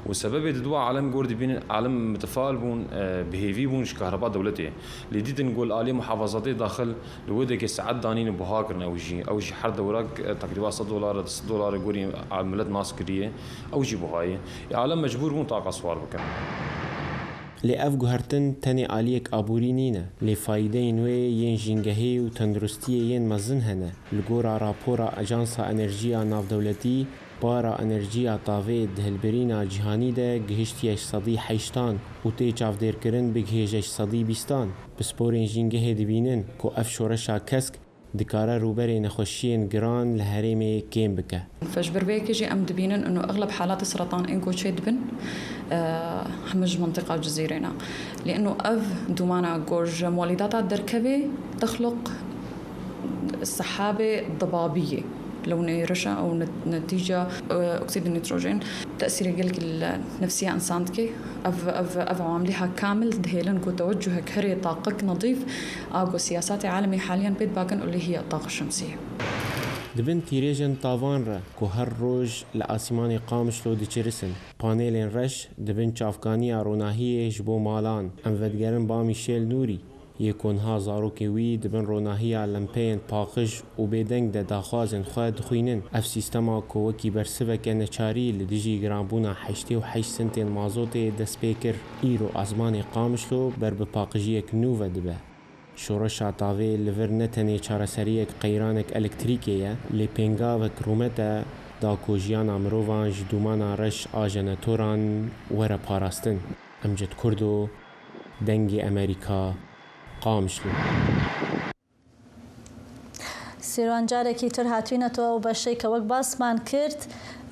Û sebebê di dua alem gor dibînin, alem mitifaal bûn, e, bi hêvî bûn ji kahreba dewletê. Lê dîtin ku li aliyê muhafazatê daxil li wê dekê saet danîne buha kirin ew jî. Ew jî her dewrek, e, teqrîba sed dolar, du sed dolar gorî, e, milet nas kiriye. Ew jî buha ye. Ê alem mecbûr bûn taqa siwar bikin. Lê ev guhertin tenê aliyek aborî nîne, lê fayîdeyên wê yên jîngehî û tenduristiyê yên mezin hene. Li gora rapora Ajansa Enerjiya Navdewletî, Para enerjiya tavê di hilbirîna cîhanî de gihiştiye ji sedî heştan û tê çavdêrkirin bigihêje ji sedî bîstan. Pisporên jîngehê dibînin ku ev şoreşa kesk dikare rûberê nexweşiyên giran li herêmê kêm bike. Ji ber vê yekê jî em dibînin ino exleb halatê seretan ên ku çê dibin, e, heme ji mintîqa Cizîrê ne. Lê ino ev dûmana ku ji molîdata derkevê dexluq sehabê dibabiyê. Lewnê reşa ew net-, netîca, e, oksîdê nîtrojen tesîrê gelekî li nefsiya însan dike. Ev, ev, ev ewamilî ha kamil dihêlin ku teweccuhek herê taqek nedîf a ku siyasatê alemî haliyan pê dibakin û lê hiya taqa şemsî ye. Di bin tîrêjên tavan re ku her roj li asîmanê Qamişlo diçirisin, panelên reş di bin çavkaniya ronahiyê ji bo malan. Em vedigerin ba Mîşel Nûrî. Yê ku niha zarokê wî di bin ronahiya lempeyên paqij û bêdeng de daxwazên xwe dixwînin. Ev sîstema ku wekî bersiveke neçarî li dijî giranbûna heştê û heşt sentên mazotê dest pê kir, îro ezmanê Qamişlo ber bi paqijiyek nû ve dibe. Şoreşa tavê li vir ne tenê çareseriyek qeyranek elektrîkê ye, lê pêngavek rûmet e da ku jiyana mirovan ji dûmana reş a jenetoran were parastin. Emcid Kurdo, Dengê Emerîka, Qamişlo. Sîrwan, carekî tur hatûyne to ew beşê ke wek basman kir,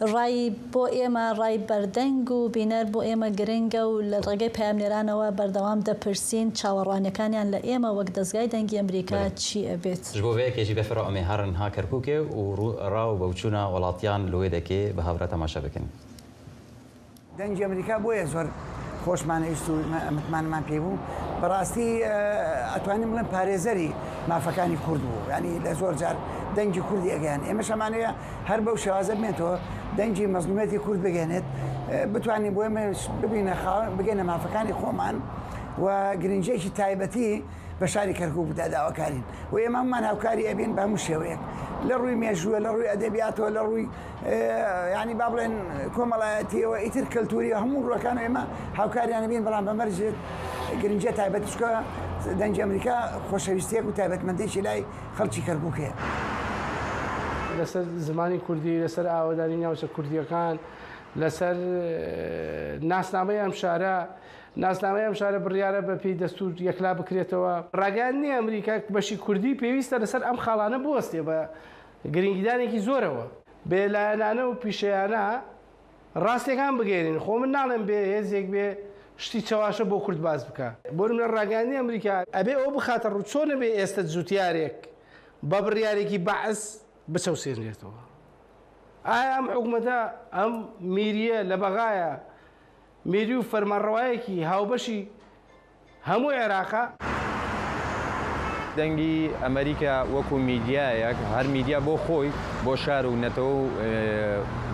ray bo ême ray berdeng û bîner bo ême giring e û li rêgey peyamnêranewe berdewam depirsîn çaweraniyekaniyan li ême wek Dezgay Dengî Emerîka. Belê. Çi ebêt? Ji bo vê yekê jî befira em ê herin ha Kerkûkê û rû-, ra û bewçûna welatiyan li wê dekê bi hev re temaşe bikin. Dengê Emerîka boye zor xweşman hişt û me-, mitmanman pê bû. Bi rastî, e, etwanî bilim parêzerî mafekani Kurd bû. Yanî li zor car dengî Kurdî egeyan. Ême şemaneye her bew şewaze bimên to dengî mezlûmiyetê Kurd bigenet, e, bitwanî bo ême bibîne xaw-, bigene mafekani xoman we giringiyekî taybetî ve şarî Kerkûk bide dawakarîn. Û ême hemûman hevkarî ebîn bi hemû şêweyek. Li rûy mêjûye, li rûy edebiyat we, li rûy, e, yanî ba bilen komelayetî we, îtir kultûrî we, hemû rûyekan ême hevkarî ebîn, belam bi me re jî giringiye taybet çika Dengê Emerîka xweşewîstiyek û taybetmendiyekî lay xelkî Kerkûkê ye. لەسەر زمانی کوردی، لەسەر ئاوەدانی ناوچە کوردیەکان، لەسەر، ئە، ناسنامەی ئەم شارە، ناسنامەی ئەم شارە بڕیارە بە پێی دەستور یەکلا بکرێتەوە. ڕاگەیاندنی ئەمریکا بەشی کوردی پێویستە لەسەر ئەم خاڵانە بوەستێ بە گرنگیدانێکی زۆرەوە. بێلایەنانە و پیشەیانە ڕاستیەکان بگەێنین. خۆ من ناڵێم بێ هێزێک بێ شتی چەواشە بۆ کورد باس بکە. بۆ منە ڕاگەیاندنی ئەمریکا ئەبێ ئەو بخاتە ڕوو، چۆنە بێ ئێستا جوتیارێک بە بڕیارێکی بەعس بچەوسێنرێتەوە. ئایا ئەم حکومەتە، ئەم میریە لە بەغایە، میری و فەرمانڕەوایەکی هاوبەشی هەموو عێراقە؟ دەنگی ئەمریکا وەکو میدیایەک، هەر میدیا بۆ خۆی، بۆ شار و نەتەوە و، ئێ،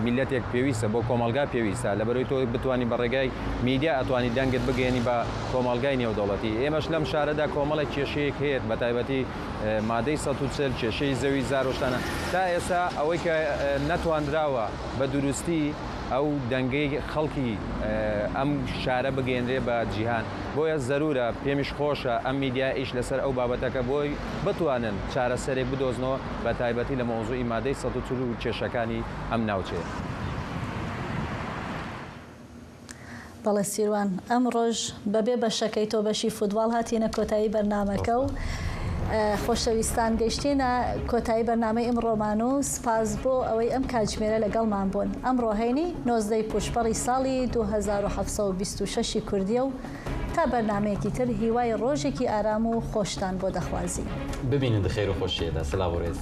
میلەتێک پێویستە، بۆ کۆمەلگا پێویستە. لەبەرەوەی تۆ بتوانی بە ڕێگای میدیا ئەتوانی دەنگت بگەێنی بە کۆمەلگای نێودەوڵەتی. ئێمەش لەم شارەدا کۆمەڵێک کێشەیەک هەیە، بە تایبەتی ئێ، مادەی سەد و چل، کێشەی زەوی زارۆشتانە. تا ئێستا ئەوەی کە، ئێ، نەتواندراوە بە دروستی ئەو دەنگەی خەڵکی، ئێ، ئەم شارە بگەێنرێ بە جیهان. بۆیە زەرورە، پێمیش خۆشە ئەم میدیا ئیش لەسەر ئەو بابەتەکە بۆی بتوانن چارەسەرێک بدۆزنەوە، بە تایبەتی لە مۆزوعی مادەی سەد و چل و کێشەکانی ئەم ناوچەیە. بەڵێ سیروان، ئەم ڕۆژ بەبێ بەشەکەی تۆ بەشی فوتباڵ هاتینە کۆتایی بەرنمەکە و خۆشەویستان گەشتینە کۆتایی بەرنمەی ئەم ڕۆمان و سپاس بۆ ئەوەی ئەم کاتژمێرە لەگەڵمان بوون. ئەم ڕۆهینی نۆزدەی پوشپەڕی ساڵی دوو هەزار و حەفت سەد و بیست و شەش کوردیە و تا بەرنمەیەکی تر هیوای ڕۆژێکی ئارام و خۆشتان بۆ دەخوازی. ببینن دخێر و خۆشیێدا سلااو و ڕێز.